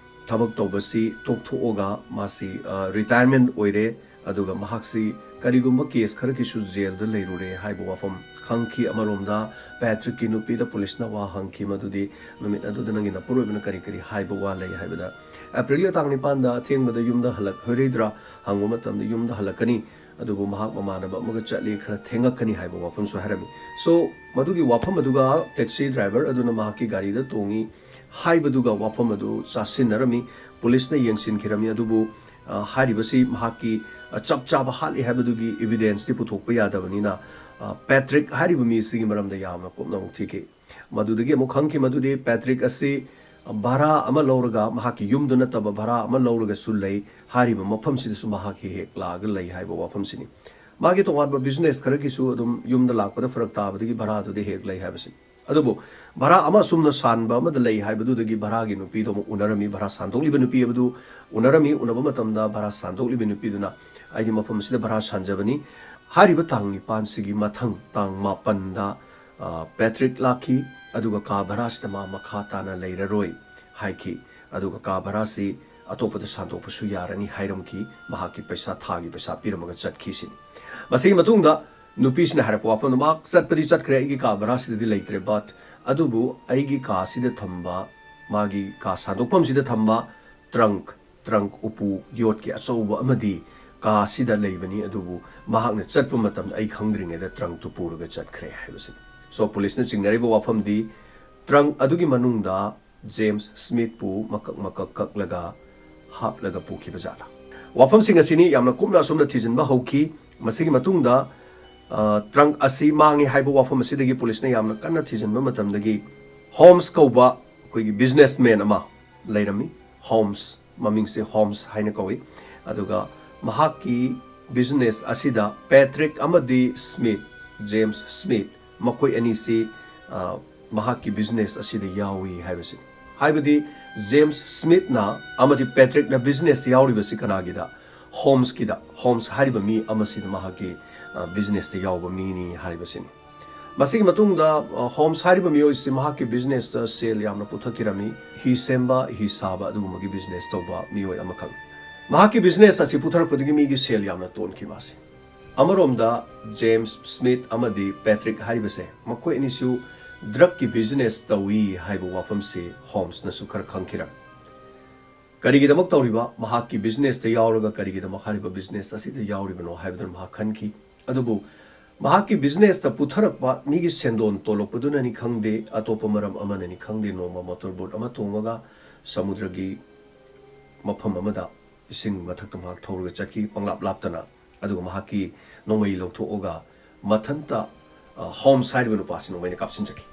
ꯊꯕꯛ ꯇꯧꯕꯁꯤ ꯇꯣꯛꯊꯣꯛꯑꯒ ꯃꯥꯁꯤ, ꯑ, retirement ꯑꯣꯏꯔꯦ꯫ ꯑꯗꯨꯒ ꯃꯍꯥꯛꯁꯤ ꯀꯔꯤꯒꯨꯝꯕ case ꯈꯔꯒꯤꯁꯨ ꯖꯦꯜꯗ ꯂꯩꯔꯨꯔꯦ ꯍꯥꯏꯕ ꯋꯥꯐꯝ ꯈꯪꯈꯤ꯫ ꯑꯃꯔꯣꯝꯗ ꯄꯦꯇ꯭ꯔꯤꯛꯀꯤ ꯅꯨꯄꯤꯗ ꯄꯨꯂꯤꯁꯅ ꯋꯥ ꯍꯪꯈꯤ, ꯃꯗꯨꯗꯤ ꯅꯨꯃꯤꯠ ꯑꯗꯨꯗ ꯅꯪꯒꯤ ꯅꯄꯨꯔꯣꯏꯕꯅ ꯀꯔꯤ ꯀꯔꯤ ꯍꯥꯏꯕ ꯋꯥ ꯂꯩ ꯍꯥꯏꯕꯗ, "ꯑꯦꯄ꯭ꯔꯤꯜꯒꯤ ꯇꯥꯡ ꯅꯤꯄꯥꯟꯗ ꯑꯊꯦꯡꯕꯗ ꯌꯨꯝꯗ ꯍꯜꯂꯛꯂꯣꯏꯗ꯭ꯔꯥ?" ꯍꯪꯕ ꯃꯇꯝꯗ, "ꯌꯨꯝꯗ ꯍꯜꯂꯛꯀꯅꯤ, ꯑꯗꯨꯕꯨ ꯃꯍꯥꯛ ꯃꯃꯥꯟꯅꯕ ꯑꯃꯒ ꯆꯠꯂꯤ, ꯈꯔ ꯊꯦꯡꯉꯛꯀꯅꯤ" ꯍꯥꯏꯕ ꯋꯥꯐꯝꯁꯨ ꯍꯥꯏꯔꯝꯃꯤ꯫ So, ꯃꯗꯨꯒꯤ ꯋꯥꯐꯝ ꯑꯗꯨꯒ taxi driver ꯑꯗꯨꯅ ꯃꯍꯥꯛꯀꯤ ꯒꯥꯔꯤꯗ ꯇꯣꯡꯉꯤ ꯍꯥꯏꯕꯗꯨꯒ ꯋꯥꯐꯝ ꯑꯗꯨ ꯆꯥꯁꯤꯟꯅꯔꯝꯃꯤ꯫ ꯄꯨꯂꯤꯁꯅ ꯌꯦꯡꯁꯤꯟꯈꯤꯔꯝꯃꯤ꯫ ꯑꯗꯨꯕꯨ, ꯑ, ꯍꯥꯏꯔꯤꯕꯁꯤ ꯃꯍꯥꯛꯀꯤ, ꯑ, ꯆꯞ ꯆꯥꯕ ꯍꯥꯠꯂꯤ ꯍꯥꯏꯕꯗꯨꯒꯤ evidence ꯇꯤ ꯄꯨꯊꯣꯛꯄ ꯌꯥꯗꯕꯅꯤꯅ, ꯑ, ꯄꯦꯇ꯭ꯔꯤꯛ ꯍꯥꯏꯔꯤꯕ ꯃꯤ ꯑꯁꯤꯒꯤ ꯃꯔꯝꯗ ꯌꯥꯝꯅ ꯀꯨꯞꯅ ꯑꯃꯨꯛ ꯊꯤꯈꯤ꯫ ꯃꯗꯨꯗꯒꯤ ꯑꯃꯨꯛ ꯈꯪꯈꯤ ꯃꯗꯨꯗꯤ ꯄꯦꯇ꯭ꯔꯤꯛ ꯑꯁꯤ ꯚꯔꯥ ꯑꯃ ꯂꯧꯔꯒ, ꯃꯍꯥꯛꯀꯤ ꯌꯨꯝꯗꯨ ꯅꯠꯇꯕ ꯚꯔꯥ ꯑꯃ ꯂꯧꯔꯒꯁꯨ ꯂꯩ꯫ ꯍꯥꯏꯔꯤꯕ ꯃꯐꯝꯁꯤꯗꯁꯨ ꯃꯍꯥꯛ ꯍꯦꯛ ꯍꯦꯛ ꯂꯥꯛꯑꯒ ꯂꯩ ꯍꯥꯏꯕ ꯋꯥꯐꯝꯁꯤꯅꯤ꯫ ꯃꯥꯒꯤ ꯇꯣꯉꯥꯟꯕ business ꯈꯔꯒꯤꯁꯨ ꯑꯗꯨꯝ ꯌꯨꯝꯗ ꯂꯥꯛꯄꯗ ꯐꯔꯛ ꯇꯥꯕꯗꯒꯤ ꯚꯔꯥꯗꯨꯗ ꯍꯦꯛ ꯂꯩ ꯍꯥꯏꯕꯁꯤꯅꯤ꯫ ꯑꯗꯨꯕꯨ ꯚꯔꯥ ꯑꯃ ꯑꯁꯨꯝꯅ ꯁꯥꯟꯕ ꯑꯃꯗ ꯂꯩ ꯍꯥꯏꯕꯗꯨꯗꯒꯤ ꯚꯔꯥꯒꯤ ꯅꯨꯄꯤꯗꯣ ꯑꯃꯨꯛ ꯎꯅꯔꯝꯃꯤ, ꯚꯔꯥ ꯁꯥꯟꯗꯣꯛꯂꯤꯕ ꯅꯨꯄꯤ ꯑꯗꯨ ꯎꯅꯔꯝꯃꯤ꯫ ꯎꯅꯕ ꯃꯇꯝꯗ ꯚꯔꯥ ꯁꯥꯟꯗꯣꯛꯂꯤꯕ ꯅꯨꯄꯤꯗꯨꯅ, "ꯑꯩꯗꯤ ꯃꯐꯝ ꯑꯁꯤꯗ ꯚꯔꯥ ꯁꯥꯟꯖꯕꯅꯤ꯫ ꯍꯥꯏꯔꯤꯕ ꯇꯥꯡ ꯅꯤꯄꯥꯟꯁꯤꯒꯤ ꯃꯊꯪ ꯇꯥꯡ ꯃꯥꯄꯟꯗ, ꯑ, ꯄꯦꯇ꯭ꯔꯤꯛ ꯂꯥꯛꯈꯤ, ꯑꯗꯨꯒ ꯀꯥ ꯚꯔꯥꯁꯤꯗ ꯃꯥ ꯃꯈꯥ ꯇꯥꯅ ꯂꯩꯔꯔꯣꯏ" ꯍꯥꯏꯈꯤ꯫ ꯑꯗꯨꯒ ꯀꯥ ꯚꯔꯥꯁꯤ ꯑꯇꯣꯞꯄꯗ ꯁꯥꯟꯗꯣꯛꯄꯁꯨ ꯌꯥꯔꯅꯤ ꯍꯥꯏꯔꯝꯈꯤ꯫ ꯃꯍꯥꯛꯀꯤ ꯄꯩꯁꯥ, ꯊꯥꯒꯤ ꯄꯩꯁꯥ ꯄꯤꯔꯝꯃꯒ ꯆꯠꯈꯤ ꯁꯤꯅꯤ꯫ ꯃꯁꯤꯒꯤ ꯃꯇꯨꯡꯗ ꯅꯨꯄꯤꯁꯤꯅ ꯍꯥꯏꯔꯛꯄ ꯋꯥꯐꯝꯗ, "ꯃꯍꯥꯛ ꯆꯠꯄꯗꯤ ꯆꯠꯈ꯭ꯔꯦ, ꯑꯩꯒꯤ ꯀꯥ ꯚꯔꯥꯁꯤꯗꯗꯤ ꯂꯩꯇ꯭ꯔꯦ, but ꯑꯗꯨꯕꯨ ꯑꯩꯒꯤ ꯀꯥꯁꯤꯗ ꯊꯝꯕ, ꯃꯥꯒꯤ ꯀꯥ ꯁꯥꯟꯗꯣꯛꯐꯝꯁꯤꯗ ꯊꯝꯕ trunk, trunk ꯎꯄꯨ ꯌꯣꯠꯀꯤ ꯑꯆꯧꯕ ꯑꯃꯗꯤ ꯀꯥꯁꯤꯗ ꯂꯩꯕꯅꯤ, ꯑꯗꯨꯕꯨ ꯃꯍꯥꯛꯅ ꯆꯠꯄ ꯃꯇꯝꯗ ꯑꯩ ꯈꯪꯗ꯭ꯔꯤꯉꯩꯗ trunk ꯇꯨ ꯄꯨꯔꯒ ꯆꯠꯈ꯭ꯔꯦ" ꯍꯥꯏꯕꯁꯤꯅꯤ꯫ So, ꯄꯨꯂꯤꯁꯅ ꯆꯤꯡꯅꯔꯤꯕ ꯋꯥꯐꯝꯗꯤ trunk ꯑꯗꯨꯒꯤ ꯃꯅꯨꯡꯗ ꯖꯦꯝꯁ ꯁ꯭ꯃꯤꯊꯄꯨ ꯃꯀꯛ ꯃꯀꯛ ꯀꯛꯂꯒ ꯍꯥꯞꯂꯒ ꯄꯨꯈꯤꯕ ꯖꯥꯠꯂꯥ? ꯋꯥꯐꯝꯁꯤꯡ ꯑꯁꯤꯅꯤ ꯌꯥꯝꯅ ꯀꯨꯞꯅ ꯑꯁꯨꯝꯅ ꯊꯤꯖꯤꯟꯕ ꯍꯧꯈꯤ꯫ ꯃꯁꯤꯒꯤ ꯃꯇꯨꯡꯗ, ꯑ, trunk ꯑꯁꯤ ꯃꯥꯡꯉꯤ ꯍꯥꯏꯕ ꯋꯥꯐꯝ ꯑꯁꯤꯗꯒꯤ ꯄꯨꯂꯤꯁꯅ ꯌꯥꯝꯅ ꯀꯟꯅ ꯊꯤꯖꯤꯟꯕ ꯃꯇꯝꯗꯒꯤ ꯍꯣꯝꯁ ꯀꯧꯕ ꯑꯩꯈꯣꯏꯒꯤ businessman ꯑꯃ ꯂꯩꯔꯝꯃꯤ꯫ ꯍꯣꯝꯁ, ꯃꯃꯤꯡꯁꯦ ꯍꯣꯝꯁ ꯍꯥꯏꯅ ꯀꯧꯏ꯫ ꯑꯗꯨꯒ ꯃꯍꯥꯛꯀꯤ business ꯑꯁꯤꯗ ꯄꯦꯇ꯭ꯔꯤꯛ ꯑꯃꯗꯤ ꯁ꯭ꯃꯤꯊ, ꯖꯦꯝꯁ ꯁ꯭ꯃꯤꯊ, ꯃꯈꯣꯏ ꯑꯅꯤꯁꯤ, ꯑ, ꯃꯍꯥꯛꯀꯤ ꯕꯤꯖꯤꯅꯦꯁ ꯑꯁꯤꯗ ꯌꯥꯎꯏ ꯍꯥꯏꯕꯁꯤꯅꯤ꯫ ꯍꯥꯏꯕꯗꯤ ꯖꯦꯝꯁ ꯁ꯭ꯃꯤꯠꯅ ꯑꯃꯗꯤ ꯄꯦꯇ꯭ꯔꯤꯛꯅ ꯕꯤꯖꯤꯅꯦꯁ ꯌꯥꯎꯔꯤꯕꯁꯤ ꯀꯅꯥꯒꯤꯗ? ꯍꯣꯝꯁꯀꯤꯗ꯫ ꯍꯣꯝꯁ ꯍꯥꯏꯔꯤꯕ ꯃꯤ ꯑꯃꯁꯤꯅ ꯃꯍꯥꯛꯀꯤ, ꯑ, ꯕꯤꯖꯤꯅꯦꯁꯇ ꯌꯥꯎꯕ ꯃꯤꯅꯤ ꯍꯥꯏꯕꯁꯤꯅꯤ꯫ ꯃꯁꯤꯒꯤ ꯃꯇꯨꯡꯗ, ꯑ, ꯍꯣꯝꯁ ꯍꯥꯏꯔꯤꯕ ꯃꯤꯑꯣꯏꯁꯤ ꯃꯍꯥꯛꯀꯤ ꯕꯤꯖꯤꯅꯦꯁꯇ ꯁꯦꯜ ꯌꯥꯝꯅ ꯄꯨꯊꯣꯛꯈꯤꯔꯝꯃꯤ꯫ ꯍꯤ ꯁꯦꯝꯕ, ꯍꯤ ꯁꯥꯕ ꯑꯗꯨꯒꯨꯝꯕꯒꯤ ꯕꯤꯖꯤꯅꯦꯁ ꯇꯧꯕ ꯃꯤꯑꯣꯏ ꯑꯃꯈꯛꯅꯤ꯫ ꯃꯍꯥꯛꯀꯤ ꯕꯤꯖꯤꯅꯦꯁ ꯑꯁꯤ ꯄꯨꯊꯔꯛꯄꯗꯒꯤ ꯃꯤꯒꯤ ꯁꯦꯜ ꯌꯥꯝꯅ ꯇꯣꯟꯈꯤ ꯃꯥꯁꯤ꯫ ꯑꯃꯔꯣꯝꯗ ꯖꯦꯝꯁ ꯁ꯭ꯃꯤꯠ ꯑꯃꯗꯤ ꯄꯦꯇ꯭ꯔꯤꯛ ꯍꯥꯏꯔꯤꯕꯁꯦ, ꯃꯈꯣꯏ ꯑꯅꯤꯁꯨ ꯗ꯭ꯔꯒꯀꯤ ꯕꯤꯖꯤꯅꯦꯁ ꯇꯧꯏ ꯍꯥꯏꯕ ꯋꯥꯐꯝꯁꯤ ꯍꯣꯝꯁꯅꯁꯨ ꯈꯔ ꯈꯪꯈꯤꯔꯝꯃꯤ꯫ ꯀꯔꯤꯒꯤꯗꯃꯛ ꯇꯧꯔꯤꯕ, ꯃꯍꯥꯛꯀꯤ ꯕꯤꯖꯤꯅꯦꯁꯇ ꯌꯥꯎꯔꯒ ꯀꯔꯤꯒꯤꯗꯃꯛ ꯍꯥꯏꯔꯤꯕ ꯕꯤꯖꯤꯅꯦꯁ ꯑꯁꯤꯗ ꯌꯥꯎꯔꯤꯕꯅꯣ ꯍꯥꯏꯕꯗꯨ ꯃꯍꯥꯛ ꯈꯟꯈꯤ꯫ ꯑꯗꯨꯕꯨ ꯃꯍꯥꯛꯀꯤ ꯕꯤꯖꯤꯅꯦꯁꯇ ꯄꯨꯊꯔꯛꯄ ꯃꯤꯒꯤ ꯁꯦꯟꯗꯣꯟ ꯇꯣꯂꯛꯄꯗꯨꯅꯅꯤ ꯈꯪꯗꯦ, ꯑꯇꯣꯞꯄ ꯃꯔꯝ ꯑꯃꯅꯅꯤ ꯈꯪꯗꯦ, ꯅꯣꯡꯃ ꯃꯣꯇꯣꯔ ꯕꯣꯠ ꯑꯃ ꯇꯣꯡꯉꯒ ꯁꯃꯨꯗ꯭ꯔꯒꯤ ꯃꯐꯝ ꯑꯃꯗ ꯏꯁꯤꯡ ꯃꯊꯛꯇ ꯃꯍꯥꯛ ꯊꯧꯔꯒ ꯆꯠꯈꯤ, ꯄꯪꯂꯥꯞ ꯂꯥꯞꯇꯅ꯫ ꯑꯗꯨꯒ ꯃꯍꯥꯛꯀꯤ ꯅꯣꯡꯃꯩ ꯂꯧꯊꯣꯛꯑꯒ ꯃꯊꯟꯇ, ꯑ, ꯍꯣꯝꯁ ꯍꯥꯏꯔꯤꯕ ꯅꯨꯄꯥꯁꯤ ꯅꯣꯡꯃꯩꯅ ꯀꯥꯞꯁꯤꯟꯖꯈꯤ꯫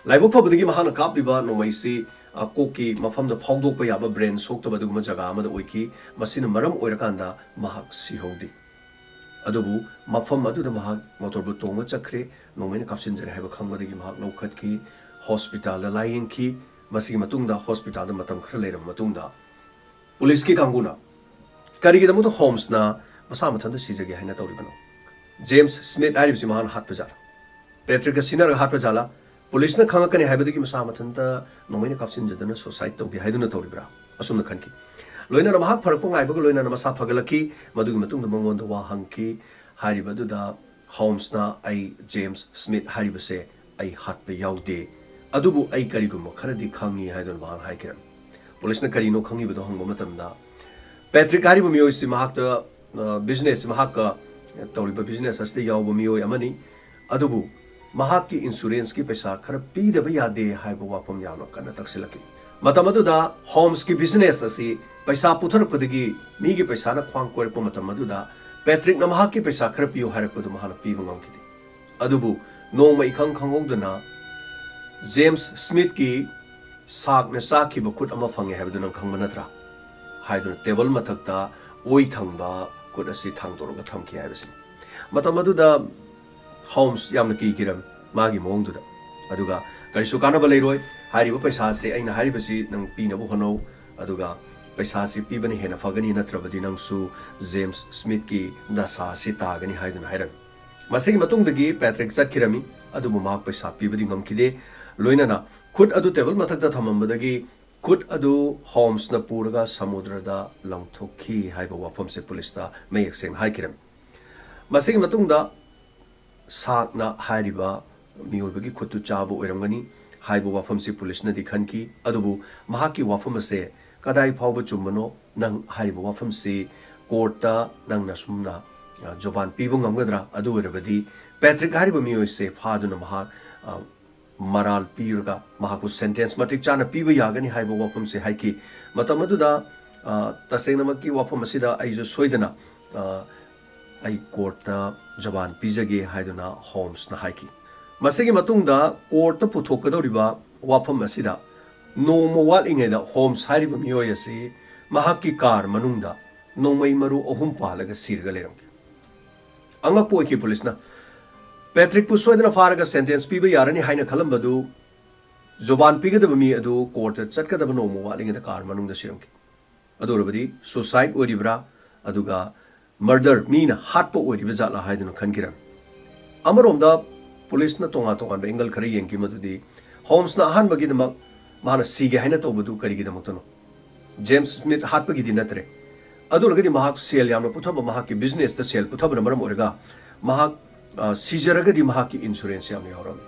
ꯂꯥꯏꯕꯛ ꯐꯕꯗꯒꯤ ꯃꯍꯥꯛꯅ ꯀꯥꯞꯂꯤꯕ ꯅꯣꯡꯃꯩꯁꯤ, ꯑ, ꯀꯣꯛꯀꯤ ꯃꯐꯝꯗ ꯐꯥꯎꯗꯣꯛꯄ ꯌꯥꯕ ꯕ꯭ꯔꯦꯟ ꯁꯣꯛꯇꯕ ꯑꯗꯨꯒꯨꯝꯕ ꯖꯒꯥ ꯑꯃꯗ ꯑꯣꯏꯈꯤ꯫ ꯃꯁꯤꯅ ꯃꯔꯝ ꯑꯣꯏꯔꯀꯥꯟꯗ ꯃꯍꯥꯛ ꯁꯤꯍꯧꯗꯦ꯫ ꯑꯗꯨꯕꯨ ꯃꯐꯝ ꯑꯗꯨꯗ ꯃꯍꯥꯛ ꯃꯣꯇꯣꯔ ꯕꯣꯠ ꯇꯣꯡꯉ ꯆꯠꯈ꯭ꯔꯦ, ꯅꯣꯡꯃꯩꯅ ꯀꯥꯞꯁꯤꯟꯖꯔꯦ ꯍꯥꯏꯕ ꯈꯪꯕꯗꯒꯤ ꯃꯍꯥꯛ ꯂꯧꯈꯠꯈꯤ, ꯍꯣꯁꯄꯤꯇꯥꯜꯗ ꯂꯥꯌꯦꯡꯈꯤ꯫ ꯃꯁꯤꯒꯤ ꯃꯇꯨꯡꯗ ꯍꯣꯁꯄꯤꯇꯥꯜꯗ ꯃꯇꯝ ꯈꯔ ꯂꯩꯔꯕ ꯃꯇꯨꯡꯗ ꯄꯨꯂꯤꯁꯀꯤ ꯀꯥꯡꯕꯨꯅ ꯀꯔꯤꯒꯤꯗꯃꯛꯇ ꯍꯣꯝꯁꯅ ꯃꯁꯥ ꯃꯊꯟꯇ ꯁꯤꯖꯒꯦ ꯍꯥꯏꯅ ꯇꯧꯔꯤꯕꯅꯣ? ꯖꯦꯝꯁ ꯁ꯭ꯃꯤꯠ ꯍꯥꯏꯔꯤꯕꯁꯤ ꯃꯍꯥꯛꯅ ꯍꯥꯠꯄ ꯖꯥꯠꯂꯥ? ꯄꯦꯇ꯭ꯔꯤꯛꯀ ꯁꯤꯟꯅꯔꯒ ꯍꯥꯠꯄ ꯖꯥꯠꯂꯥ? ꯄꯨꯂꯤꯁꯅ ꯈꯪꯉꯛꯀꯅꯤ ꯍꯥꯏꯕꯗꯒꯤ ꯃꯁꯥ ꯃꯊꯟꯇ ꯅꯣꯡꯃꯩꯅ ꯀꯥꯞꯁꯤꯟꯖꯗꯨꯅ ꯁꯨꯁꯥꯏꯗ ꯇꯧꯒꯦ ꯍꯥꯏꯗꯨꯅ ꯇꯧꯔꯤꯕ꯭ꯔꯥ? ꯑꯁꯨꯝꯅ ꯈꯟꯈꯤ꯫ ꯂꯣꯏꯅꯅ ꯃꯍꯥꯛ ꯐꯔꯛꯄ ꯉꯥꯏꯕꯒ ꯂꯣꯏꯅꯅ ꯃꯁꯥ ꯐꯒꯠꯂꯛꯈꯤ꯫ ꯃꯗꯨꯒꯤ ꯃꯇꯨꯡꯗ ꯃꯉꯣꯟꯗ ꯋꯥ ꯍꯪꯈꯤ꯫ ꯍꯥꯏꯔꯤꯕ ꯑꯗꯨꯗ ꯍꯣꯝꯁꯅ, "ꯑꯩ ꯖꯦꯝꯁ ꯁ꯭ꯃꯤꯠ ꯍꯥꯏꯔꯤꯕꯁꯦ ꯑꯩ ꯍꯥꯠꯄ ꯌꯥꯎꯗꯦ, ꯑꯗꯨꯕꯨ ꯑꯩ ꯀꯔꯤꯒꯨꯝꯕ ꯈꯔꯗꯤ ꯈꯪꯉꯤ" ꯍꯥꯏꯗꯨꯅ ꯃꯍꯥꯛꯅ ꯍꯥꯏꯈꯤꯔꯝꯃꯤ꯫ ꯄꯨꯂꯤꯁꯅ ꯀꯔꯤꯅꯣ ꯈꯪꯉꯤꯕꯗꯣ ꯍꯪꯕ ꯃꯇꯝꯗ, ꯄꯦꯇ꯭ꯔꯤꯛ ꯍꯥꯏꯔꯤꯕ ꯃꯤꯑꯣꯏꯁꯤ ꯃꯍꯥꯛꯇ, ꯑ, ꯕꯤꯖꯤꯅꯦꯁ, ꯃꯍꯥꯛꯀ ꯇꯧꯔꯤꯕ ꯕꯤꯖꯤꯅꯦꯁ ꯑꯁꯤꯗ ꯌꯥꯎꯕ ꯃꯤꯑꯣꯏ ꯑꯃꯅꯤ, ꯑꯗꯨꯕꯨ ꯃꯍꯥꯛꯀꯤ ꯏꯟꯁꯨꯔꯦꯟꯁꯀꯤ ꯄꯩꯁꯥ ꯈꯔ ꯄꯤꯗꯕ ꯌꯥꯗꯦ ꯍꯥꯏꯕ ꯋꯥꯐꯝ ꯌꯥꯝꯅ ꯀꯟꯅ ꯇꯛꯁꯤꯜꯂꯛꯈꯤ꯫ ꯃꯇꯝ ꯑꯗꯨꯗ ꯍꯣꯝꯁꯀꯤ ꯕꯤꯖꯤꯅꯦꯁ ꯑꯁꯤ ꯄꯩꯁꯥ ꯄꯨꯊꯔꯛꯄꯗꯒꯤ ꯃꯤꯒꯤ ꯄꯩꯁꯥꯅ ꯈ꯭ꯋꯥꯡ ꯀꯣꯏꯔꯛꯄ ꯃꯇꯝ ꯑꯗꯨꯗ ꯄꯦꯇ꯭ꯔꯤꯛꯅ ꯃꯍꯥꯛꯀꯤ ꯄꯩꯁꯥ ꯈꯔ ꯄꯤꯌꯨ ꯍꯥꯏꯔꯛꯄꯗꯨ ꯃꯍꯥꯛꯅ ꯄꯤꯕ ꯉꯝꯈꯤꯗꯦ꯫ ꯑꯗꯨꯕꯨ ꯅꯣꯡꯃ ꯏꯈꯪ ꯈꯪꯍꯧꯗꯅ ꯖꯦꯝꯁ ꯁ꯭ꯃꯤꯠꯀꯤ ꯁꯥꯛꯅ ꯆꯥꯈꯤꯕ ꯈꯨꯠ ꯑꯃ ꯐꯪꯉꯦ ꯍꯥꯏꯕꯗꯨ ꯅꯪ ꯈꯪꯕ ꯅꯠꯇ꯭ꯔꯥ? ꯍꯥꯏꯗꯨꯅ ꯇꯦꯕꯜ ꯃꯊꯛꯇ ꯑꯣꯏ ꯊꯪꯕ ꯈꯨꯠ ꯑꯁꯤ ꯊꯥꯡꯗꯣꯔꯒ ꯊꯝꯈꯤ ꯍꯥꯏꯕꯁꯤꯅꯤ꯫ ꯃꯇꯝ ꯑꯗꯨꯗ ꯍꯣꯝꯁ ꯌꯥꯝꯅ ꯀꯤꯈꯤꯔꯝꯃꯤ ꯃꯥꯒꯤ ꯃꯑꯣꯡꯗꯨꯗ꯫ ꯑꯗꯨꯒ ꯀꯔꯤꯁꯨ ꯀꯥꯟꯅꯕ ꯂꯩꯔꯣꯏ꯫ ꯍꯥꯏꯔꯤꯕ ꯄꯩꯁꯥꯁꯦ ꯑꯩꯅ ꯍꯥꯏꯔꯤꯕꯁꯤ ꯅꯪ ꯄꯤꯅꯕ ꯍꯣꯠꯅꯧ, ꯑꯗꯨꯒ ꯄꯩꯁꯥꯁꯤ ꯄꯤꯕꯅ ꯍꯦꯟꯅ ꯐꯒꯅꯤ, ꯅꯠꯇ꯭ꯔꯕꯗꯤ ꯅꯪꯁꯨ ꯖꯦꯝꯁ ꯁ꯭ꯃꯤꯠꯀꯤ ꯗꯁꯥ ꯑꯁꯤ ꯇꯥꯒꯅꯤ ꯍꯥꯏꯗꯨꯅ ꯍꯥꯏꯔꯝꯃꯤ꯫ ꯃꯁꯤꯒꯤ ꯃꯇꯨꯡꯗꯒꯤ ꯄꯦꯇ꯭ꯔꯤꯛ ꯆꯠꯈꯤꯔꯝꯃꯤ, ꯑꯗꯨꯕꯨ ꯃꯍꯥꯛ ꯄꯩꯁꯥ ꯄꯤꯕꯗꯤ ꯉꯝꯈꯤꯗꯦ꯫ ꯂꯣꯏꯅꯅ ꯈꯨꯠ ꯑꯗꯨ ꯇꯦꯕꯜ ꯃꯊꯛꯇ ꯊꯝꯃꯝꯕꯗꯒꯤ ꯈꯨꯠ ꯑꯗꯨ ꯍꯣꯝꯁꯅ ꯄꯨꯔꯒ ꯁꯃꯨꯗ꯭ꯔꯗ ꯂꯪꯊꯣꯛꯈꯤ ꯍꯥꯏꯕ ꯋꯥꯐꯝꯁꯦ ꯄꯨꯂꯤꯁꯇ ꯃꯌꯦꯛ ꯁꯦꯡꯅ ꯍꯥꯏꯈꯤꯔꯝꯃꯤ꯫ ꯃꯁꯤꯒꯤ ꯃꯇꯨꯡꯗ ꯁꯥꯛꯅ ꯍꯥꯏꯔꯤꯕ ꯃꯤꯑꯣꯏꯕꯒꯤ ꯈꯨꯠꯇꯨ ꯆꯥꯕ ꯑꯣꯏꯔꯝꯒꯅꯤ ꯍꯥꯏꯕ ꯋꯥꯐꯝꯁꯤ ꯄꯨꯂꯤꯁꯅꯗꯤ ꯈꯟꯈꯤ꯫ ꯑꯗꯨꯕꯨ ꯃꯍꯥꯛꯀꯤ ꯋꯥꯐꯝ ꯑꯁꯦ ꯀꯗꯥꯏ ꯐꯥꯎꯕ ꯆꯨꯝꯕꯅꯣ, ꯅꯪ ꯍꯥꯏꯔꯤꯕ ꯋꯥꯐꯝꯁꯤ ꯀꯣꯔꯠꯇ ꯅꯪꯅ ꯁꯨꯝꯅ, ꯑ, ꯖꯣꯕꯥꯟ ꯄꯤꯕ ꯉꯝꯒꯗ꯭ꯔꯥ? ꯑꯗꯨ ꯑꯣꯏꯔꯕꯗꯤ ꯄꯦꯇ꯭ꯔꯤꯛ ꯍꯥꯏꯔꯤꯕ ꯃꯤꯑꯣꯏꯁꯦ ꯐꯥꯗꯨꯅ ꯃꯍꯥꯛ, ꯑ, ꯃꯔꯥꯜ ꯄꯤꯔꯒ ꯃꯍꯥꯛꯄꯨ ꯁꯦꯟꯇꯦꯟꯁ ꯃꯇꯤꯛ ꯆꯥꯅ ꯄꯤꯕ ꯌꯥꯒꯅꯤ ꯍꯥꯏꯕ ꯋꯥꯐꯝꯁꯦ ꯍꯥꯏꯈꯤ꯫ ꯃꯇꯝ ꯑꯗꯨꯗ, ꯑ, ꯇꯁꯦꯡꯅꯃꯛꯀꯤ ꯋꯥꯐꯝ ꯑꯁꯤꯗ ꯑꯩꯁꯨ ꯁꯣꯏꯗꯅ, ꯑ, ꯑꯩ ꯀꯣꯔꯠꯇ ꯖꯕꯥꯟ ꯄꯤꯖꯒꯦ ꯍꯥꯏꯗꯨꯅ ꯍꯣꯝꯁꯅ ꯍꯥꯏꯈꯤ꯫ ꯃꯁꯤꯒꯤ ꯃꯇꯨꯡꯗ ꯀꯣꯔꯠꯇ ꯄꯨꯊꯣꯛꯀꯗꯧꯔꯤꯕ ꯋꯥꯐꯝ ꯑꯁꯤꯗ ꯅꯣꯡꯃ ꯋꯥꯠꯂꯤꯉꯩꯗ ꯍꯣꯝꯁ ꯍꯥꯏꯔꯤꯕ ꯃꯤꯑꯣꯏ ꯑꯁꯤ ꯃꯍꯥꯛꯀꯤ ꯀꯥꯔ ꯃꯅꯨꯡꯗ ꯅꯣꯡꯃꯩ ꯃꯔꯨ ꯑꯍꯨꯝ ꯄꯥꯜꯂꯒ ꯁꯤꯔꯒ ꯂꯩꯔꯝꯈꯤ꯫ ꯑꯉꯛꯄ ꯑꯣꯏꯈꯤ ꯄꯨꯂꯤꯁꯅ꯫ ꯄꯦꯇ꯭ꯔꯤꯛꯄꯨ ꯁꯣꯏꯗꯅ ꯐꯥꯔꯒ ꯁꯦꯟꯇꯦꯟꯁ ꯄꯤꯕ ꯌꯥꯔꯅꯤ ꯍꯥꯏꯅ ꯈꯜꯂꯝꯕꯗꯨ, ꯖꯨꯕꯥꯟ ꯄꯤꯒꯗꯕ ꯃꯤ ꯑꯗꯨ ꯀꯣꯔꯠꯇ ꯆꯠꯀꯗꯕ ꯅꯣꯡꯃ ꯋꯥꯠꯂꯤꯉꯩꯗ ꯀꯥꯔ ꯃꯅꯨꯡꯗ ꯁꯤꯔꯝꯈꯤ꯫ ꯑꯗꯨ ꯑꯣꯏꯔꯕꯗꯤ ꯁꯨꯁꯥꯏꯗ ꯑꯣꯏꯔꯤꯕ꯭ꯔꯥ, ꯑꯗꯨꯒ ꯃꯔꯗꯔ, ꯃꯤꯅ ꯍꯥꯠꯄ ꯑꯣꯏꯔꯤꯕ ꯖꯥꯠꯂꯥ ꯍꯥꯏꯗꯨꯅ ꯈꯟꯈꯤꯔꯝꯃꯤ꯫ ꯑꯃꯔꯣꯝꯗ ꯄꯨꯂꯤꯁꯅ ꯇꯣꯉꯥꯟ ꯇꯣꯉꯥꯟꯕ ꯑꯦꯡꯒꯜ ꯈꯔ ꯌꯦꯡꯈꯤ, ꯃꯗꯨꯗꯤ ꯍꯣꯝꯁꯅ ꯑꯍꯥꯟꯕꯒꯤꯗꯃꯛ ꯃꯥꯅ ꯁꯤꯒꯦ ꯍꯥꯏꯅ ꯇꯧꯕꯗꯨ ꯀꯔꯤꯒꯤꯗꯃꯛꯇꯅꯣ? ꯖꯦꯝꯁ ꯁ꯭ꯃꯤꯠ ꯍꯥꯠꯄꯒꯤꯗꯤ ꯅꯠꯇ꯭ꯔꯦ꯫ ꯑꯗꯨ ꯑꯣꯏꯔꯒꯗꯤ ꯃꯍꯥꯛ ꯁꯦꯜ ꯌꯥꯝꯅ ꯄꯨꯊꯕ, ꯃꯍꯥꯛꯀꯤ ꯕꯤꯖꯤꯅꯦꯁꯇ ꯁꯦꯜ ꯄꯨꯊꯕꯅ ꯃꯔꯝ ꯑꯣꯏꯔꯒ ꯃꯍꯥꯛ, ꯑ, ꯁꯤꯖꯔꯒꯗꯤ ꯃꯍꯥꯛꯀꯤ ꯏꯟꯁꯨꯔꯦꯟꯁ ꯌꯥꯝꯅ ꯌꯥꯎꯔꯝꯃꯤ꯫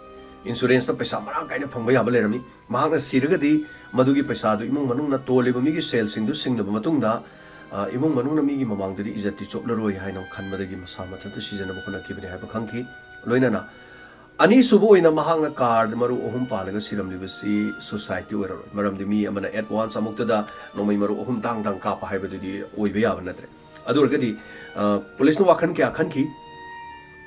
ꯏꯟꯁꯨꯔꯦꯟꯁꯇ ꯄꯩꯁꯥ ꯃꯔꯥꯡ ꯀꯥꯏꯅ ꯐꯪꯕ ꯌꯥꯕ ꯂꯩꯔꯝꯃꯤ꯫ ꯃꯍꯥꯛꯅ ꯁꯤꯔꯒꯗꯤ ꯃꯗꯨꯒꯤ ꯄꯩꯁꯥꯗꯨ ꯏꯃꯨꯡ ꯃꯅꯨꯡꯅ ꯇꯣꯜꯂꯤꯕ ꯃꯤꯒꯤ ꯁꯦꯜꯁꯤꯡꯗꯨ ꯁꯤꯡꯂꯕ ꯃꯇꯨꯡꯗ, ꯑ, ꯏꯃꯨꯡ ꯃꯅꯨꯡꯅ ꯃꯤꯒꯤ ꯃꯃꯥꯡꯗꯗꯤ ꯏꯖꯠꯇꯤ ꯆꯣꯞꯂꯔꯣꯏ ꯍꯥꯏꯅ ꯈꯟꯕꯗꯒꯤ ꯃꯁꯥ ꯃꯊꯟꯇ ꯁꯤꯖꯅꯕ ꯍꯣꯠꯅꯈꯤꯕꯅꯤ ꯍꯥꯏꯕ ꯈꯪꯈꯤ꯫ ꯂꯣꯏꯅꯅ ꯑꯅꯤꯁꯨꯕ ꯑꯣꯏꯅ ꯃꯍꯥꯛꯅ ꯀꯥꯔꯗ ꯃꯔꯨ ꯑꯍꯨꯝ ꯄꯥꯜꯂꯒ ꯁꯤꯔꯝꯂꯤꯕꯁꯤ ꯁꯨꯁꯥꯏꯗꯇꯤ ꯑꯣꯏꯔꯔꯣꯏ, ꯃꯔꯝꯗꯤ ꯃꯤ ꯑꯃꯅ ꯑꯦꯠ ꯋꯥꯟꯁ ꯑꯃꯨꯛꯇꯗ ꯅꯣꯡꯃꯩ ꯃꯔꯨ ꯑꯍꯨꯝ ꯗꯥꯡ ꯗꯥꯡ ꯀꯥꯞꯄ ꯍꯥꯏꯕꯗꯨꯗꯤ ꯑꯣꯏꯕ ꯌꯥꯕ ꯅꯠꯇ꯭ꯔꯦ꯫ ꯑꯗꯨ ꯑꯣꯏꯔꯒꯗꯤ, ꯑ, ꯄꯨꯂꯤꯁꯅ ꯋꯥꯈꯜ ꯀꯌꯥ ꯈꯟꯈꯤ꯫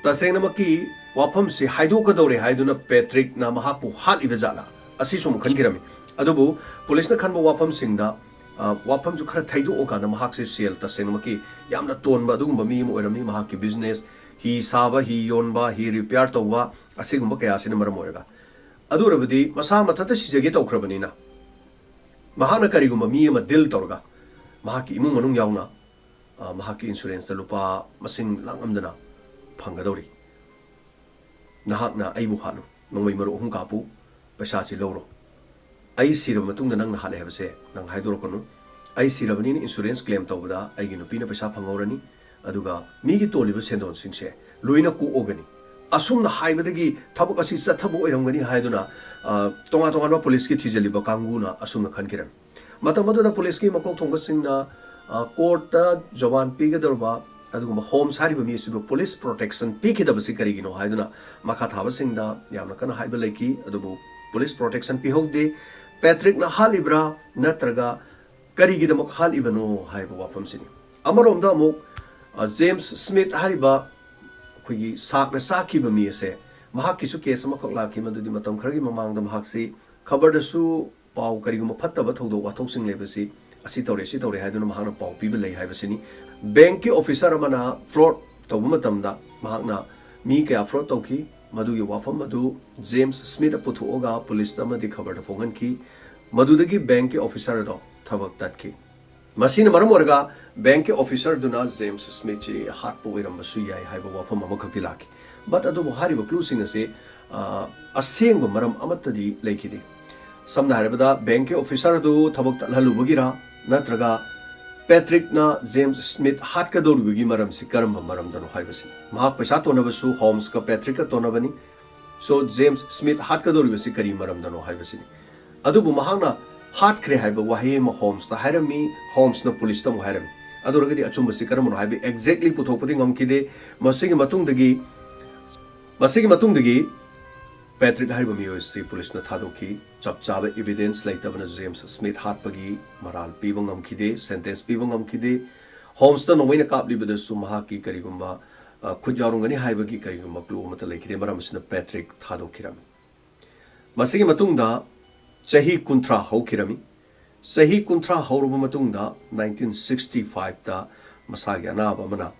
ꯇꯁꯦꯡꯅꯃꯛꯀꯤ ꯋꯥꯐꯝꯁꯤ ꯍꯥꯏꯗꯣꯛꯀꯗꯧꯔꯦ ꯍꯥꯏꯗꯨꯅ ꯄꯦꯇ꯭ꯔꯤꯛꯅ ꯃꯍꯥꯛꯄꯨ ꯍꯥꯠꯂꯤꯕ ꯖꯥꯠꯂꯥ, ꯑꯁꯤꯁꯨ ꯑꯃꯨꯛ ꯈꯟꯈꯤꯔꯝꯃꯤ꯫ ꯑꯗꯨꯕꯨ ꯄꯨꯂꯤꯁꯅ ꯈꯟꯕ ꯋꯥꯐꯝꯁꯤꯡꯗ, ꯑ, ꯋꯥꯐꯝꯁꯨ ꯈꯔ ꯊꯩꯗꯣꯛꯑꯀꯥꯟꯗ ꯃꯍꯥꯛꯁꯦ ꯁꯦꯜ ꯇꯁꯦꯡꯅꯃꯛꯀꯤ ꯌꯥꯝꯅ ꯇꯣꯟꯕ ꯑꯗꯨꯒꯨꯝꯕ ꯃꯤ ꯑꯃ ꯑꯣꯏꯔꯝꯃꯤ꯫ ꯃꯍꯥꯛꯀꯤ ꯕꯤꯖꯤꯅꯦꯁ, ꯍꯤ ꯁꯥꯕ, ꯍꯤ ꯌꯣꯟꯕ, ꯍꯤ ꯔꯤꯄꯤꯌꯥꯔ ꯇꯧꯕ, ꯑꯁꯤꯒꯨꯝꯕ ꯀꯌꯥꯁꯤꯅ ꯃꯔꯝ ꯑꯣꯏꯔꯒ꯫ ꯑꯗꯨ ꯑꯣꯏꯔꯕꯗꯤ ꯃꯁꯥ ꯃꯊꯟꯇ ꯁꯤꯖꯒꯦ ꯇꯧꯈ꯭ꯔꯕꯅꯤꯅ, ꯃꯍꯥꯛꯅ ꯀꯔꯤꯒꯨꯝꯕ ꯃꯤ ꯑꯃ ꯗꯤꯜ ꯇꯧꯔꯒ ꯃꯍꯥꯛꯀꯤ ꯏꯃꯨꯡ ꯃꯅꯨꯡ ꯌꯥꯎꯅ, ꯑ, ꯃꯍꯥꯛꯀꯤ ꯏꯟꯁꯨꯔꯦꯟꯁꯇ ꯂꯨꯄꯥ ꯃꯁꯤꯡ ꯂꯥꯛꯉꯝꯗꯅ ꯐꯪꯒꯗꯧꯔꯤ꯫ ꯅꯍꯥꯛꯅ ꯑꯩꯕꯨ ꯍꯥꯠꯂꯨ, ꯅꯣꯡꯃꯩ ꯃꯔꯨ ꯑꯍꯨꯝ ꯀꯥꯞꯄꯨ, ꯄꯩꯁꯥꯁꯤ ꯂꯧꯔꯣ꯫ ꯑꯩ ꯁꯤꯔꯕ ꯃꯇꯨꯡꯗ ꯅꯪꯅ ꯍꯥꯠꯂꯦ ꯍꯥꯏꯕꯁꯦ ꯅꯪ ꯍꯥꯏꯗꯣꯔꯛꯀꯅꯨ꯫ ꯑꯩ ꯁꯤꯔꯕꯅꯤꯅ ꯏꯟꯁꯨꯔꯦꯟꯁ ꯀ꯭ꯂꯦꯝ ꯇꯧꯕꯗ ꯑꯩꯒꯤ ꯅꯨꯄꯤꯅ ꯄꯩꯁꯥ ꯐꯪꯍꯧꯔꯅꯤ, ꯑꯗꯨꯒ ꯃꯤꯒꯤ ꯇꯣꯜꯂꯤꯕ ꯁꯦꯟꯗꯣꯟꯁꯤꯡꯁꯦ ꯂꯣꯏꯅ ꯀꯣꯛꯑꯒꯅꯤ꯫ ꯑꯁꯨꯝꯅ ꯍꯥꯏꯕꯗꯒꯤ ꯊꯕꯛ ꯑꯁꯤ ꯆꯠꯊꯕ ꯑꯣꯏꯔꯝꯒꯅꯤ ꯍꯥꯏꯗꯨꯅ, ꯑ, ꯇꯣꯉꯥꯟ ꯇꯣꯉꯥꯟꯕ ꯄꯨꯂꯤꯁꯀꯤ ꯊꯤꯖꯤꯜꯂꯤꯕ ꯀꯥꯡꯕꯨꯅ ꯑꯁꯨꯝꯅ ꯈꯟꯈꯤꯔꯝꯃꯤ꯫ ꯃꯇꯝ ꯑꯗꯨꯗ ꯄꯨꯂꯤꯁꯀꯤ ꯃꯀꯣꯛ ꯊꯣꯡꯕꯁꯤꯡꯅ, ꯑ, ꯀꯣꯔꯠꯇ ꯖꯕꯥꯟ ꯄꯤꯒꯗꯧꯔꯕ ꯑꯗꯨꯒꯨꯝꯕ ꯍꯣꯝꯁ ꯍꯥꯏꯔꯤꯕ ꯃꯤ ꯑꯁꯤꯕꯨ ꯄꯨꯂꯤꯁ ꯄ꯭ꯔꯣꯇꯦꯛꯁꯟ ꯄꯤꯈꯤꯗꯕꯁꯤ ꯀꯔꯤꯒꯤꯅꯣ ꯍꯥꯏꯗꯨꯅ ꯃꯈꯥ ꯊꯥꯕꯁꯤꯡꯗ ꯌꯥꯝꯅ ꯀꯟꯅ ꯍꯥꯏꯕ ꯂꯩꯈꯤ꯫ ꯑꯗꯨꯕꯨ ꯄꯨꯂꯤꯁ ꯄ꯭ꯔꯣꯇꯦꯛꯁꯟ ꯄꯤꯍꯧꯗꯦ꯫ ꯄꯦꯇ꯭ꯔꯤꯛꯅ ꯍꯥꯠꯂꯤꯕ꯭ꯔꯥ ꯅꯠꯇ꯭ꯔꯒ ꯀꯔꯤꯒꯤꯗꯃꯛ ꯍꯥꯠꯂꯤꯕꯅꯣ ꯍꯥꯏꯕ ꯋꯥꯐꯝꯁꯤꯅꯤ꯫ ꯑꯃꯔꯣꯝꯗ ꯑꯃꯨꯛ, ꯑ, ꯖꯦꯝꯁ ꯁ꯭ꯃꯤꯠ ꯍꯥꯏꯔꯤꯕ ꯑꯩꯈꯣꯏꯒꯤ ꯁꯥꯛꯅ ꯆꯥꯈꯤꯕ ꯃꯤ ꯑꯁꯦ, ꯃꯍꯥꯛꯀꯤꯁꯨ ꯀꯦꯁ ꯑꯃꯈꯛ ꯂꯥꯛꯈꯤ, ꯃꯗꯨꯗꯤ ꯃꯇꯝ ꯈꯔꯒꯤ ꯃꯃꯥꯡꯗ ꯃꯍꯥꯛꯁꯤ ꯈꯕꯔꯗꯁꯨ ꯄꯥꯎ, ꯀꯔꯤꯒꯨꯝꯕ ꯐꯠꯇꯕ ꯊꯧꯗꯣꯛ ꯋꯥꯊꯣꯛꯁꯤꯡ ꯂꯩꯕꯁꯤ, ꯑꯁꯤ ꯇꯧꯔꯦ, ꯁꯤ ꯇꯧꯔꯦ ꯍꯥꯏꯗꯨꯅ ꯃꯍꯥꯛꯅ ꯄꯥꯎ ꯄꯤꯕ ꯂꯩ ꯍꯥꯏꯕꯁꯤꯅꯤ꯫ ꯕꯦꯡꯛꯀꯤ ꯑꯣꯐꯤꯁꯥꯔ ꯑꯃꯅ ꯐ꯭ꯔꯣꯗ ꯇꯧꯕ ꯃꯇꯝꯗ ꯃꯍꯥꯛꯅ ꯃꯤ ꯀꯌꯥ ꯐ꯭ꯔꯣꯗ ꯇꯧꯈꯤ, ꯃꯗꯨꯒꯤ ꯋꯥꯐꯝ ꯑꯗꯨ ꯖꯦꯝꯁ ꯁ꯭ꯃꯤꯠꯅ ꯄꯨꯊꯣꯛꯑꯒ ꯄꯨꯂꯤꯁꯇ ꯑꯃꯗꯤ ꯈꯕꯔꯗ ꯐꯣꯡꯍꯟꯈꯤ꯫ ꯃꯗꯨꯗꯒꯤ ꯕꯦꯡꯛꯀꯤ ꯑꯣꯐꯤꯁꯥꯔ ꯑꯗꯣ ꯊꯕꯛ ꯇꯠꯈꯤ꯫ ꯃꯁꯤꯅ ꯃꯔꯝ ꯑꯣꯏꯔꯒ ꯕꯦꯡꯛꯀꯤ ꯑꯣꯐꯤꯁꯥꯔꯗꯨꯅ ꯖꯦꯝꯁ ꯁ꯭ꯃꯤꯠꯁꯤ ꯍꯥꯠꯄ ꯑꯣꯏꯔꯝꯕꯁꯨ ꯌꯥꯏ ꯍꯥꯏꯕ ꯋꯥꯐꯝ ꯑꯃꯈꯛꯇꯤ ꯂꯥꯛꯈꯤ꯫ But ꯑꯗꯨꯕꯨ ꯍꯥꯏꯔꯤꯕ ꯀ꯭ꯂꯨꯁꯤꯡ ꯑꯁꯤ, ꯑ, ꯑꯁꯦꯡꯕ ꯃꯔꯝ ꯑꯃꯠꯇꯗꯤ ꯂꯩꯈꯤꯗꯦ꯫ ꯁꯝꯅ ꯍꯥꯏꯔꯕꯗ, ꯕꯦꯡꯛꯀꯤ ꯑꯣꯐꯤꯁꯥꯔ ꯑꯗꯨ ꯊꯕꯛ ꯇꯠꯍꯜꯂꯨꯕꯒꯤꯔ, ꯅꯠꯇ꯭ꯔꯒ ꯄꯦꯇ꯭ꯔꯤꯛꯅ ꯖꯦꯝꯁ ꯁ꯭ꯃꯤꯠ ꯍꯥꯠꯀꯗꯧꯔꯤꯕꯒꯤ ꯃꯔꯝꯁꯤ ꯀꯔꯝꯕ ꯃꯔꯝꯗꯅꯣ ꯍꯥꯏꯕꯁꯤꯅꯤ꯫ ꯃꯍꯥꯛ ꯄꯩꯁꯥ ꯇꯣꯟꯅꯕꯁꯨ ꯍꯣꯝꯁꯀ ꯄꯦꯇ꯭ꯔꯤꯛꯀ ꯇꯣꯟꯅꯕꯅꯤ꯫ So, ꯖꯦꯝꯁ ꯁ꯭ꯃꯤꯠ ꯍꯥꯠꯀꯗꯧꯔꯤꯕꯁꯤ ꯀꯔꯤ ꯃꯔꯝꯗꯅꯣ ꯍꯥꯏꯕꯁꯤꯅꯤ꯫ ꯑꯗꯨꯕꯨ ꯃꯍꯥꯛꯅ ꯍꯥꯠꯈ꯭ꯔꯦ ꯍꯥꯏꯕ ꯋꯥꯍꯩ ꯑꯃ ꯍꯣꯝꯁꯇ ꯍꯥꯏꯔꯝꯃꯤ, ꯍꯣꯝꯁꯅ ꯄꯨꯂꯤꯁꯇ ꯑꯃꯨꯛ ꯍꯥꯏꯔꯝꯃꯤ꯫ ꯑꯗꯨ ꯑꯣꯏꯔꯒꯗꯤ ꯑꯆꯨꯝꯕꯁꯤ ꯀꯔꯝꯕꯅꯣ ꯍꯥꯏꯕ exactly ꯄꯨꯊꯣꯛꯄꯗꯤ ꯉꯝꯈꯤꯗꯦ꯫ ꯃꯁꯤꯒꯤ ꯃꯇꯨꯡꯗꯒꯤ, ꯃꯁꯤꯒꯤ ꯃꯇꯨꯡꯗꯒꯤ ꯄꯦꯇ꯭ꯔꯤꯛ ꯍꯥꯏꯔꯤꯕ ꯃꯤꯑꯣꯏ ꯑꯁꯤ ꯄꯨꯂꯤꯁꯅ ꯊꯥꯗꯣꯛꯈꯤ꯫ ꯆꯞ ꯆꯥꯕ evidence ꯂꯩꯇꯕꯅ ꯖꯦꯝꯁ ꯁ꯭ꯃꯤꯠ ꯍꯥꯠꯄꯒꯤ ꯃꯔꯥꯜ ꯄꯤꯕ ꯉꯝꯈꯤꯗꯦ, sentence ꯄꯤꯕ ꯉꯝꯈꯤꯗꯦ꯫ ꯍꯣꯝꯁꯇ ꯅꯣꯡꯃꯩꯅ ꯀꯥꯞꯂꯤꯕꯗꯁꯨ ꯃꯍꯥꯛꯀꯤ ꯀꯔꯤꯒꯨꯝꯕ, ꯑ, ꯈꯨꯠ ꯌꯥꯎꯔꯝꯒꯅꯤ ꯍꯥꯏꯕꯒꯤ ꯀꯔꯤꯒꯨꯝꯕ clue ꯑꯃꯠꯇ ꯂꯩꯈꯤꯗꯦ꯫ ꯃꯔꯝ ꯑꯁꯤꯅ ꯄꯦꯇ꯭ꯔꯤꯛ ꯊꯥꯗꯣꯛꯈꯤꯔꯝꯃꯤ꯫ ꯃꯁꯤꯒꯤ ꯃꯇꯨꯡꯗ ꯆꯍꯤ ꯀꯨꯟꯊ꯭ꯔꯥ ꯍꯧꯈꯤꯔꯝꯃꯤ꯫ ꯆꯍꯤ ꯀꯨꯟꯊ꯭ꯔꯥ ꯍꯧꯔꯕ ꯃꯇꯨꯡꯗ nineteen sixty five ꯇ ꯃꯁꯥꯒꯤ ꯑꯅꯥꯕ ꯑꯃꯅ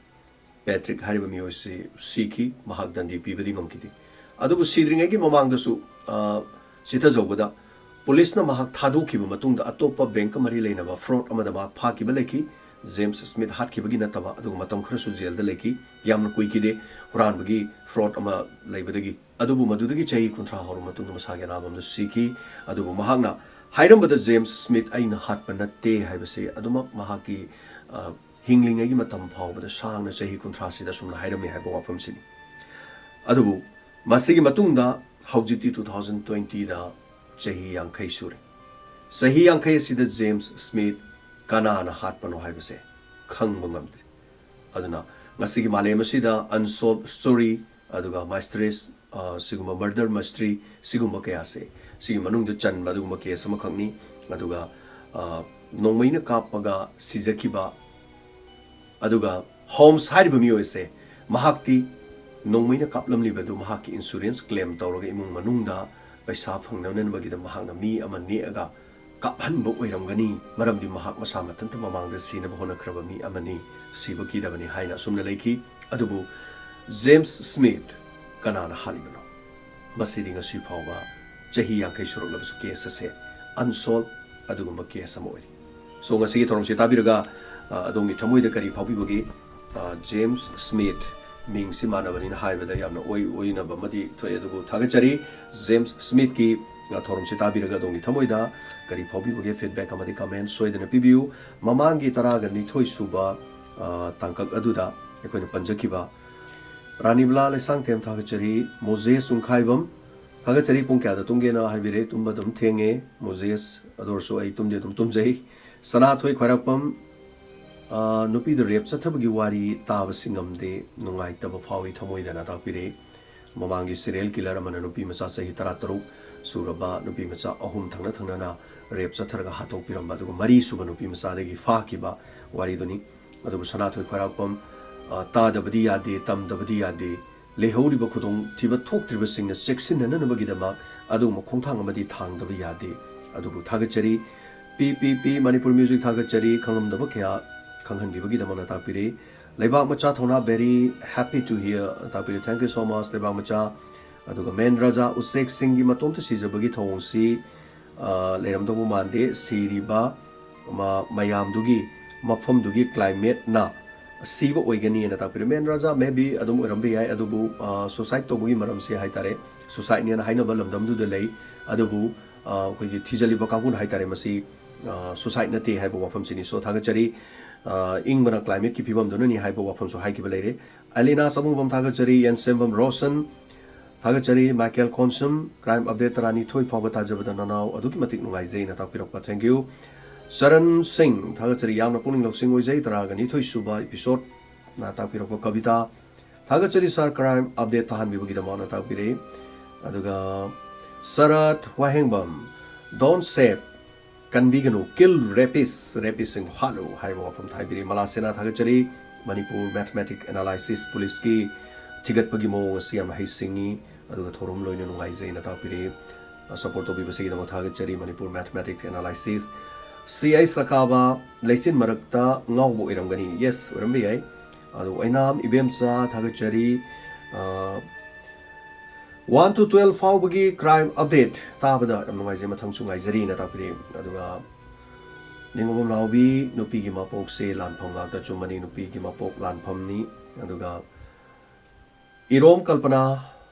ꯄꯦꯇ꯭ꯔꯤꯛ ꯍꯥꯏꯔꯤꯕ ꯃꯤꯑꯣꯏꯁꯤ ꯁꯤꯈꯤ꯫ ꯃꯍꯥꯛ ꯗꯟꯗꯤ ꯄꯤꯕꯗꯤ ꯉꯝꯈꯤꯗꯦ꯫ ꯑꯗꯨꯕꯨ ꯁꯤꯗ꯭ꯔꯤꯉꯩꯒꯤ ꯃꯃꯥꯡꯗꯁꯨ ꯑ, ꯆꯤꯊꯖꯧꯕꯗ ꯄꯨꯂꯤꯁꯅ ꯃꯍꯥꯛ ꯊꯥꯗꯣꯛꯈꯤꯕ ꯃꯇꯨꯡꯗ ꯑꯇꯣꯞꯄ ꯕꯦꯡꯀ ꯃꯔꯤ ꯂꯩꯅꯕ ꯐ꯭ꯔꯣꯗ ꯑꯃꯗ ꯃꯍꯥꯛ ꯐꯥꯈꯤꯕ ꯂꯩꯈꯤ꯫ ꯖꯦꯝꯁ ꯁ꯭ꯃꯤꯠ ꯍꯥꯠꯈꯤꯕꯒꯤ ꯅꯠꯇꯕ, ꯑꯗꯨꯒ ꯃꯇꯝ ꯈꯔꯁꯨ ꯖꯦꯜꯗ ꯂꯩꯈꯤ꯫ ꯌꯥꯝꯅ ꯀꯨꯏꯈꯤꯗꯦ ꯍꯨꯔꯥꯟꯕꯒꯤ ꯐ꯭ꯔꯣꯗ ꯑꯃ ꯂꯩꯕꯗꯒꯤ꯫ ꯑꯗꯨꯕꯨ ꯃꯗꯨꯗꯒꯤ ꯆꯍꯤ ꯀꯨꯟꯊ꯭ꯔꯥ ꯍꯧꯔꯕ ꯃꯇꯨꯡꯗ ꯃꯁꯥꯒꯤ ꯑꯅꯥꯕ ꯑꯃꯗ ꯁꯤꯈꯤ꯫ ꯑꯗꯨꯕꯨ ꯃꯍꯥꯛꯅ ꯍꯥꯏꯔꯝꯕꯗ, "ꯖꯦꯝꯁ ꯁ꯭ꯃꯤꯠ ꯑꯩꯅ ꯍꯥꯠꯄ ꯅꯠꯇꯦ" ꯍꯥꯏꯕꯁꯤ ꯑꯗꯨꯃꯛ ꯃꯍꯥꯛꯀꯤ, ꯑ, ꯍꯤꯡꯂꯤꯉꯩꯒꯤ ꯃꯇꯝ ꯐꯥꯎꯕꯗ ꯁꯥꯡꯅ ꯆꯍꯤ ꯀꯨꯟꯊ꯭ꯔꯥꯁꯤꯗ ꯑꯁꯨꯝꯅ ꯍꯥꯏꯔꯝꯃꯤ ꯍꯥꯏꯕ ꯋꯥꯐꯝꯁꯤꯅꯤ꯫ ꯑꯗꯨꯕꯨ ꯃꯁꯤꯒꯤ ꯃꯇꯨꯡꯗ ꯍꯧꯖꯤꯛꯇꯤ two thousand twentyꯗ ꯆꯍꯤ ꯌꯥꯡꯈꯩ ꯁꯨꯔꯦ꯫ ꯆꯍꯤ ꯌꯥꯡꯈꯩ ꯑꯁꯤꯗ ꯖꯦꯝꯁ ꯁ꯭ꯃꯤꯠ ꯀꯅꯥꯅ ꯍꯥꯠꯄꯅꯣ ꯍꯥꯏꯕꯁꯦ ꯈꯪꯕ ꯉꯝꯗ꯭ꯔꯤ꯫ ꯑꯗꯨꯅ ꯉꯁꯤꯒꯤ ꯃꯥꯂꯦꯝ ꯑꯁꯤꯗ unsolved story, ꯑꯗꯨꯒ mysteries, ꯑ, ꯁꯤꯒꯨꯝꯕ murder mystery ꯁꯤꯒꯨꯝꯕ ꯀꯌꯥꯁꯦ, ꯁꯤꯒꯤ ꯃꯅꯨꯡꯗ ꯆꯟꯕ ꯑꯗꯨꯒꯨꯝꯕ ꯀꯦꯁ ꯑꯃꯈꯛꯅꯤ꯫ ꯑꯗꯨꯒ, ꯑ, ꯅꯣꯡꯃꯩꯅ ꯀꯥꯞꯄꯒ ꯁꯤꯖꯈꯤꯕ, ꯑꯗꯨꯒ ꯍꯣꯝꯁ ꯍꯥꯏꯔꯤꯕ ꯃꯤꯑꯣꯏ ꯑꯁꯦ, ꯃꯍꯥꯛꯇꯤ ꯅꯣꯡꯃꯩꯅ ꯀꯥꯞꯂꯝꯂꯤꯕꯗꯨ ꯃꯍꯥꯛꯀꯤ ꯏꯟꯁꯨꯔꯦꯟꯁ ꯀ꯭ꯂꯦꯝ ꯇꯧꯔꯒ ꯏꯃꯨꯡ ꯃꯅꯨꯡꯗ ꯄꯩꯁꯥ ꯐꯪꯅꯅꯕꯒꯤꯗꯃꯛ ꯃꯍꯥꯛꯅ ꯃꯤ ꯑꯃ ꯅꯦꯛꯑꯒ ꯀꯥꯞꯍꯟꯕ ꯑꯣꯏꯔꯝꯒꯅꯤ, ꯃꯔꯝꯗꯤ ꯃꯍꯥꯛ ꯃꯁꯥ ꯃꯊꯟꯇ ꯃꯃꯥꯡꯗ ꯁꯤꯅꯕ ꯍꯣꯠꯅꯈ꯭ꯔꯕ ꯃꯤ ꯑꯃꯅꯤ, ꯁꯤꯕ ꯀꯤꯗꯕꯅꯤ ꯍꯥꯏꯅ ꯑꯁꯨꯝꯅ ꯂꯩꯈꯤ꯫ ꯑꯗꯨꯕꯨ ꯖꯦꯝꯁ ꯁ꯭ꯃꯤꯠ ꯀꯅꯥꯅ ꯍꯥꯠꯂꯤꯕꯅꯣ? ꯃꯁꯤꯗꯤ ꯉꯁꯤ ꯐꯥꯎꯕ ꯆꯍꯤ ꯌꯥꯡꯈꯩ ꯁꯨꯔꯛꯂꯕꯁꯨ ꯀꯦꯁ ꯑꯁꯦ unsolved ꯑꯗꯨꯒꯨꯝꯕ ꯀꯦꯁ ꯑꯃ ꯑꯣꯏꯔꯤ꯫ So, ꯉꯁꯤꯒꯤ ꯊꯧꯔꯝꯁꯤ ꯇꯥꯕꯤꯔꯒ, ꯑ, ꯑꯗꯣꯝꯒꯤ ꯊꯃꯣꯏꯗ ꯀꯔꯤ ꯐꯥꯎꯕꯤꯕꯒꯦ? ꯑ, ꯖꯦꯝꯁ ꯁ꯭ꯃꯤꯠ, ꯃꯤꯡꯁꯤ ꯃꯥꯟꯅꯕꯅꯤꯅ ꯍꯥꯏꯕꯗ ꯌꯥꯝꯅ ꯑꯣꯏ ꯑꯣꯏꯅꯕ ꯑꯃꯗꯤ ꯊꯣꯛꯑꯦ, ꯑꯗꯨꯕꯨ ꯊꯥꯒꯠꯆꯔꯤ꯫ ꯖꯦꯝꯁ ꯁ꯭ꯃꯤꯠꯀꯤ, ꯑ, ꯊꯧꯔꯝꯁꯤ ꯇꯥꯕꯤꯔꯒ ꯑꯗꯣꯝꯒꯤ ꯊꯃꯣꯏꯗ ꯀꯔꯤ ꯐꯥꯎꯕꯤꯕꯒꯦ? ꯐꯤꯗꯕꯦꯛ ꯑꯃꯗꯤ ꯀꯃꯦꯟ ꯁꯣꯏꯗꯅ ꯄꯤꯕꯤꯌꯨ꯫ ꯃꯃꯥꯡꯒꯤ ꯇꯔꯥꯒ ꯅꯤꯊꯣꯏ ꯁꯨꯕ, ꯑ, ꯇꯥꯡꯀꯛ ꯑꯗꯨꯗ ꯑꯩꯈꯣꯏꯅ ꯄꯟꯖꯈꯤꯕ ꯔꯥꯅꯤꯕꯂꯥ ꯂꯩꯁꯥꯡꯊꯦꯝ ꯊꯥꯒꯠꯆꯔꯤ, ꯃꯣꯖꯦꯁ ꯆꯨꯡꯈꯥꯏꯕꯝ ꯊꯥꯒꯠꯆꯔꯤ꯫ ꯄꯨꯡ ꯀꯌꯥꯗ ꯇꯨꯝꯒꯦꯅ ꯍꯥꯏꯕꯤꯔꯦ꯫ ꯇꯨꯝꯕ ꯑꯗꯨꯝ ꯊꯦꯡꯉꯦ ꯃꯣꯖꯦꯁ, ꯑꯗꯨ ꯑꯣꯏꯔꯁꯨ ꯑꯩ ꯇꯨꯝꯗꯤ ꯑꯗꯨꯝ ꯇꯨꯝꯖꯩ꯫ ꯁꯅꯥꯊꯣꯏ ꯈ꯭ꯋꯥꯏꯔꯥꯛꯄꯝ, ꯑ, ꯅꯨꯄꯤꯗ ꯔꯦꯞ ꯆꯠꯊꯕꯒꯤ ꯋꯥꯔꯤ ꯇꯥꯕꯁꯤ ꯉꯝꯗꯦ, ꯅꯨꯡꯉꯥꯏꯇꯕ ꯐꯥꯎꯏ ꯊꯃꯣꯏꯗꯅ ꯇꯥꯛꯄꯤꯔꯛꯏ꯫ ꯃꯃꯥꯡꯒꯤ ꯁꯤꯔꯤꯌꯦꯜ ꯀꯤꯂꯔ ꯑꯃꯅ ꯅꯨꯄꯤ ꯃꯆꯥ ꯆꯍꯤ ꯇꯔꯥꯇꯔꯨꯛ ꯁꯨꯔꯕ ꯅꯨꯄꯤ ꯃꯆꯥ ꯑꯍꯨꯝ ꯊꯪꯅ ꯊꯪꯅꯅ ꯔꯦꯞ ꯆꯠꯊꯔꯒ ꯍꯥꯠꯇꯣꯛꯄꯤꯔꯝꯕ, ꯑꯗꯨꯒ ꯃꯔꯤꯁꯨꯕ ꯅꯨꯄꯤ ꯃꯆꯥꯗꯒꯤ ꯐꯥꯈꯤꯕ ꯋꯥꯔꯤꯗꯨꯅꯤ꯫ ꯑꯗꯨꯕꯨ ꯁꯅꯥꯊꯣꯏ ꯈ꯭ꯋꯥꯏꯔꯥꯛꯄꯝ, ꯑ, ꯇꯥꯗꯕꯗꯤ ꯌꯥꯗꯦ, ꯇꯝꯗꯕꯗꯤ ꯌꯥꯗꯦ, ꯂꯩꯍꯧꯔꯤꯕ ꯈꯨꯗꯣꯡꯊꯤꯕ ꯊꯣꯛꯇ꯭ꯔꯤꯕꯁꯤꯡꯅ ꯆꯦꯛꯁꯤꯟꯅꯅꯕꯒꯤꯗꯃꯛ ꯑꯗꯨꯒꯨꯝꯕ ꯈꯣꯡꯊꯥꯡ ꯑꯃꯗꯤ ꯊꯥꯡꯗꯕ ꯌꯥꯗꯦ꯫ ꯑꯗꯨꯕꯨ ꯊꯥꯒꯠꯆꯔꯤ꯫ ꯄꯤ ꯄꯤ ꯄꯤ ꯃꯅꯤꯄꯨꯔ ꯃ꯭ꯌꯨꯖꯤꯛ ꯊꯥꯒꯠꯆꯔꯤ, ꯈꯪꯂꯝꯗꯕ ꯀꯌꯥ ꯈꯪꯍꯟꯕꯤꯕꯒꯤꯗꯃꯛꯅ ꯇꯥꯛꯄꯤꯔꯤ꯫ ꯂꯩꯕꯥꯛ ꯃꯆꯥ ꯊꯧꯅꯥ, very happy to hear, ꯇꯥꯛꯄꯤꯔꯤ, thank you so much ꯂꯩꯕꯥꯛ ꯃꯆꯥ꯫ ꯑꯗꯨꯒ ꯃꯦꯟ ꯔꯥꯖꯥ ꯎꯆꯦꯛꯁꯤꯡꯒꯤ ꯃꯇꯣꯝꯇ ꯁꯤꯖꯕꯒꯤ ꯊꯧꯑꯣꯡꯁꯤ, ꯑ, ꯂꯩꯔꯝꯗꯧꯕ ꯃꯥꯟꯗꯦ꯫ ꯁꯤꯔꯤꯕ ꯃ-, ꯃꯌꯥꯝꯗꯨꯒꯤ ꯃꯐꯝꯗꯨꯒꯤ ꯀ꯭ꯂꯥꯏꯃꯦꯠꯅ ꯁꯤꯕ ꯑꯣꯏꯒꯅꯤꯅ ꯇꯥꯛꯄꯤꯔꯦ꯫ ꯃꯦꯟ ꯔꯥꯖꯥ maybe ꯑꯗꯨꯝ ꯑꯣꯏꯔꯝꯕ ꯌꯥꯏ, ꯑꯗꯨꯕꯨ, ꯑ, suicide ꯇꯧꯕꯒꯤ ꯃꯔꯝꯁꯤ ꯍꯥꯏꯇꯥꯔꯦ, suicideꯅꯦꯅ ꯍꯥꯏꯅꯕ ꯂꯝꯗꯝꯗꯨꯗ ꯂꯩ꯫ ꯑꯗꯨꯕꯨ, ꯑ, ꯑꯩꯈꯣꯏꯒꯤ ꯊꯤꯖꯤꯜꯂꯤꯕ ꯀꯥꯡꯕꯨꯅ ꯍꯥꯏꯇꯥꯔꯦ, ꯃꯁꯤ, ꯑ, suicide ꯅꯠꯇꯦ ꯍꯥꯏꯕ ꯋꯥꯐꯝꯁꯤꯅꯤ꯫ So, ꯊꯥꯒꯠꯆꯔꯤ꯫ ꯑ, ꯏꯪꯕꯅ ꯀ꯭ꯂꯥꯏꯃꯦꯠꯀꯤ ꯐꯤꯕꯝꯗꯨꯅꯅꯤ ꯍꯥꯏꯕ ꯋꯥꯐꯝꯁꯨ ꯍꯥꯏꯈꯤꯕ ꯂꯩꯔꯦ꯫ ꯑꯦꯂꯤꯅꯥ ꯁꯥꯃꯨꯕꯝ ꯊꯥꯒꯠꯆꯔꯤ, ꯌꯦꯟꯁꯦꯝꯕꯝ ꯔꯣꯁꯟ ꯊꯥꯒꯠꯆꯔꯤ, ꯃꯥꯏꯀꯦꯜ ꯈꯣꯟꯁꯝ, crime update ꯇꯔꯥꯅꯤꯊꯣꯏ ꯐꯥꯎꯕ ꯇꯥꯖꯕꯗ ꯅꯅꯥꯎ ꯑꯗꯨꯛꯀꯤ ꯃꯇꯤꯛ ꯅꯨꯡꯉꯥꯏꯖꯩꯅ ꯇꯥꯛꯄꯤꯔꯛꯄ, thank you꯫ ꯆꯔꯟ ꯁꯤꯡ ꯊꯥꯒꯠꯆꯔꯤ, ꯌꯥꯝꯅ ꯄꯨꯛꯅꯤꯡ ꯂꯧꯁꯤꯡ ꯑꯣꯏꯖꯩ, ꯇꯔꯥꯒ ꯅꯤꯊꯣꯏ ꯁꯨꯕ episodeꯅ ꯇꯥꯛꯄꯤꯔꯛꯄ ꯀꯕꯤꯇꯥ ꯊꯥꯒꯠꯆꯔꯤ sir, crime update ꯇꯥꯍꯟꯕꯤꯕꯒꯤꯗꯃꯛꯅ ꯇꯥꯛꯄꯤꯔꯛꯏ꯫ ꯑꯗꯨꯒ ꯁꯔꯠ ꯋꯥꯍꯦꯡꯕꯝ, don't save, ꯀꯟꯕꯤꯒꯅꯨ, kill rapist, rapistꯁꯤꯡ ꯍꯥꯠꯂꯨ ꯍꯥꯏꯕ ꯋꯥꯐꯝ ꯍꯥꯏꯕꯤꯔꯤ꯫ ꯃꯂꯥꯁꯦꯅꯥ ꯊꯥꯒꯠꯆꯔꯤ꯫ ꯃꯅꯤꯄꯨꯔ mathematic analysis policeꯀꯤ ꯊꯤꯒꯠꯄꯒꯤ ꯃꯑꯣꯡ ꯑꯁꯤ ꯌꯥꯝꯅ ꯍꯩꯁꯤꯡꯉꯤ, ꯑꯗꯨꯒ ꯊꯧꯔꯝ ꯂꯣꯏꯅ ꯅꯨꯡꯉꯥꯏꯖꯩꯅ ꯇꯥꯛꯄꯤꯔꯤ꯫ Support ꯇꯧꯕꯤꯕꯁꯤꯒꯤꯗꯃꯛ ꯊꯥꯒꯠꯆꯔꯤ, ꯃꯅꯤꯄꯨꯔ mathematics analysis꯫ ꯁꯤ ꯑꯩꯁ ꯂꯀꯥꯕ, ꯂꯩꯆꯤꯟ ꯃꯔꯛꯇ ꯉꯥꯎꯕ ꯑꯣꯏꯔꯝꯒꯅꯤ꯫ Yes, ꯑꯣꯏꯔꯝꯕ ꯌꯥꯏ꯫ ꯑꯗꯨ ꯑꯣꯏꯅꯥꯝ ꯏꯕꯦꯝꯆꯥ ꯊꯥꯒꯠꯆꯔꯤ꯫ ꯑ, one to twelve ꯐꯥꯎꯕꯒꯤ crime update ꯇꯥꯕꯗ ꯌꯥꯝ ꯅꯨꯡꯉꯥꯏꯖꯩ, ꯃꯊꯪꯁꯨ ꯉꯥꯏꯖꯔꯤꯅ ꯇꯥꯛꯄꯤꯔꯤ꯫ ꯑꯗꯨꯒ ꯅꯤꯡꯉꯣꯝꯕꯝ ꯅꯥꯎꯕꯤ, ꯅꯨꯄꯤꯒꯤ ꯃꯄꯣꯛꯁꯦ ꯂꯥꯟꯐꯝ ꯉꯥꯛꯇ ꯆꯨꯝꯕꯅꯤ, ꯅꯨꯄꯤꯒꯤ ꯃꯄꯣꯛ ꯂꯥꯟꯐꯝꯅꯤ꯫ ꯑꯗꯨꯒ ꯏꯔꯣꯝ ꯀꯜꯄꯅꯥ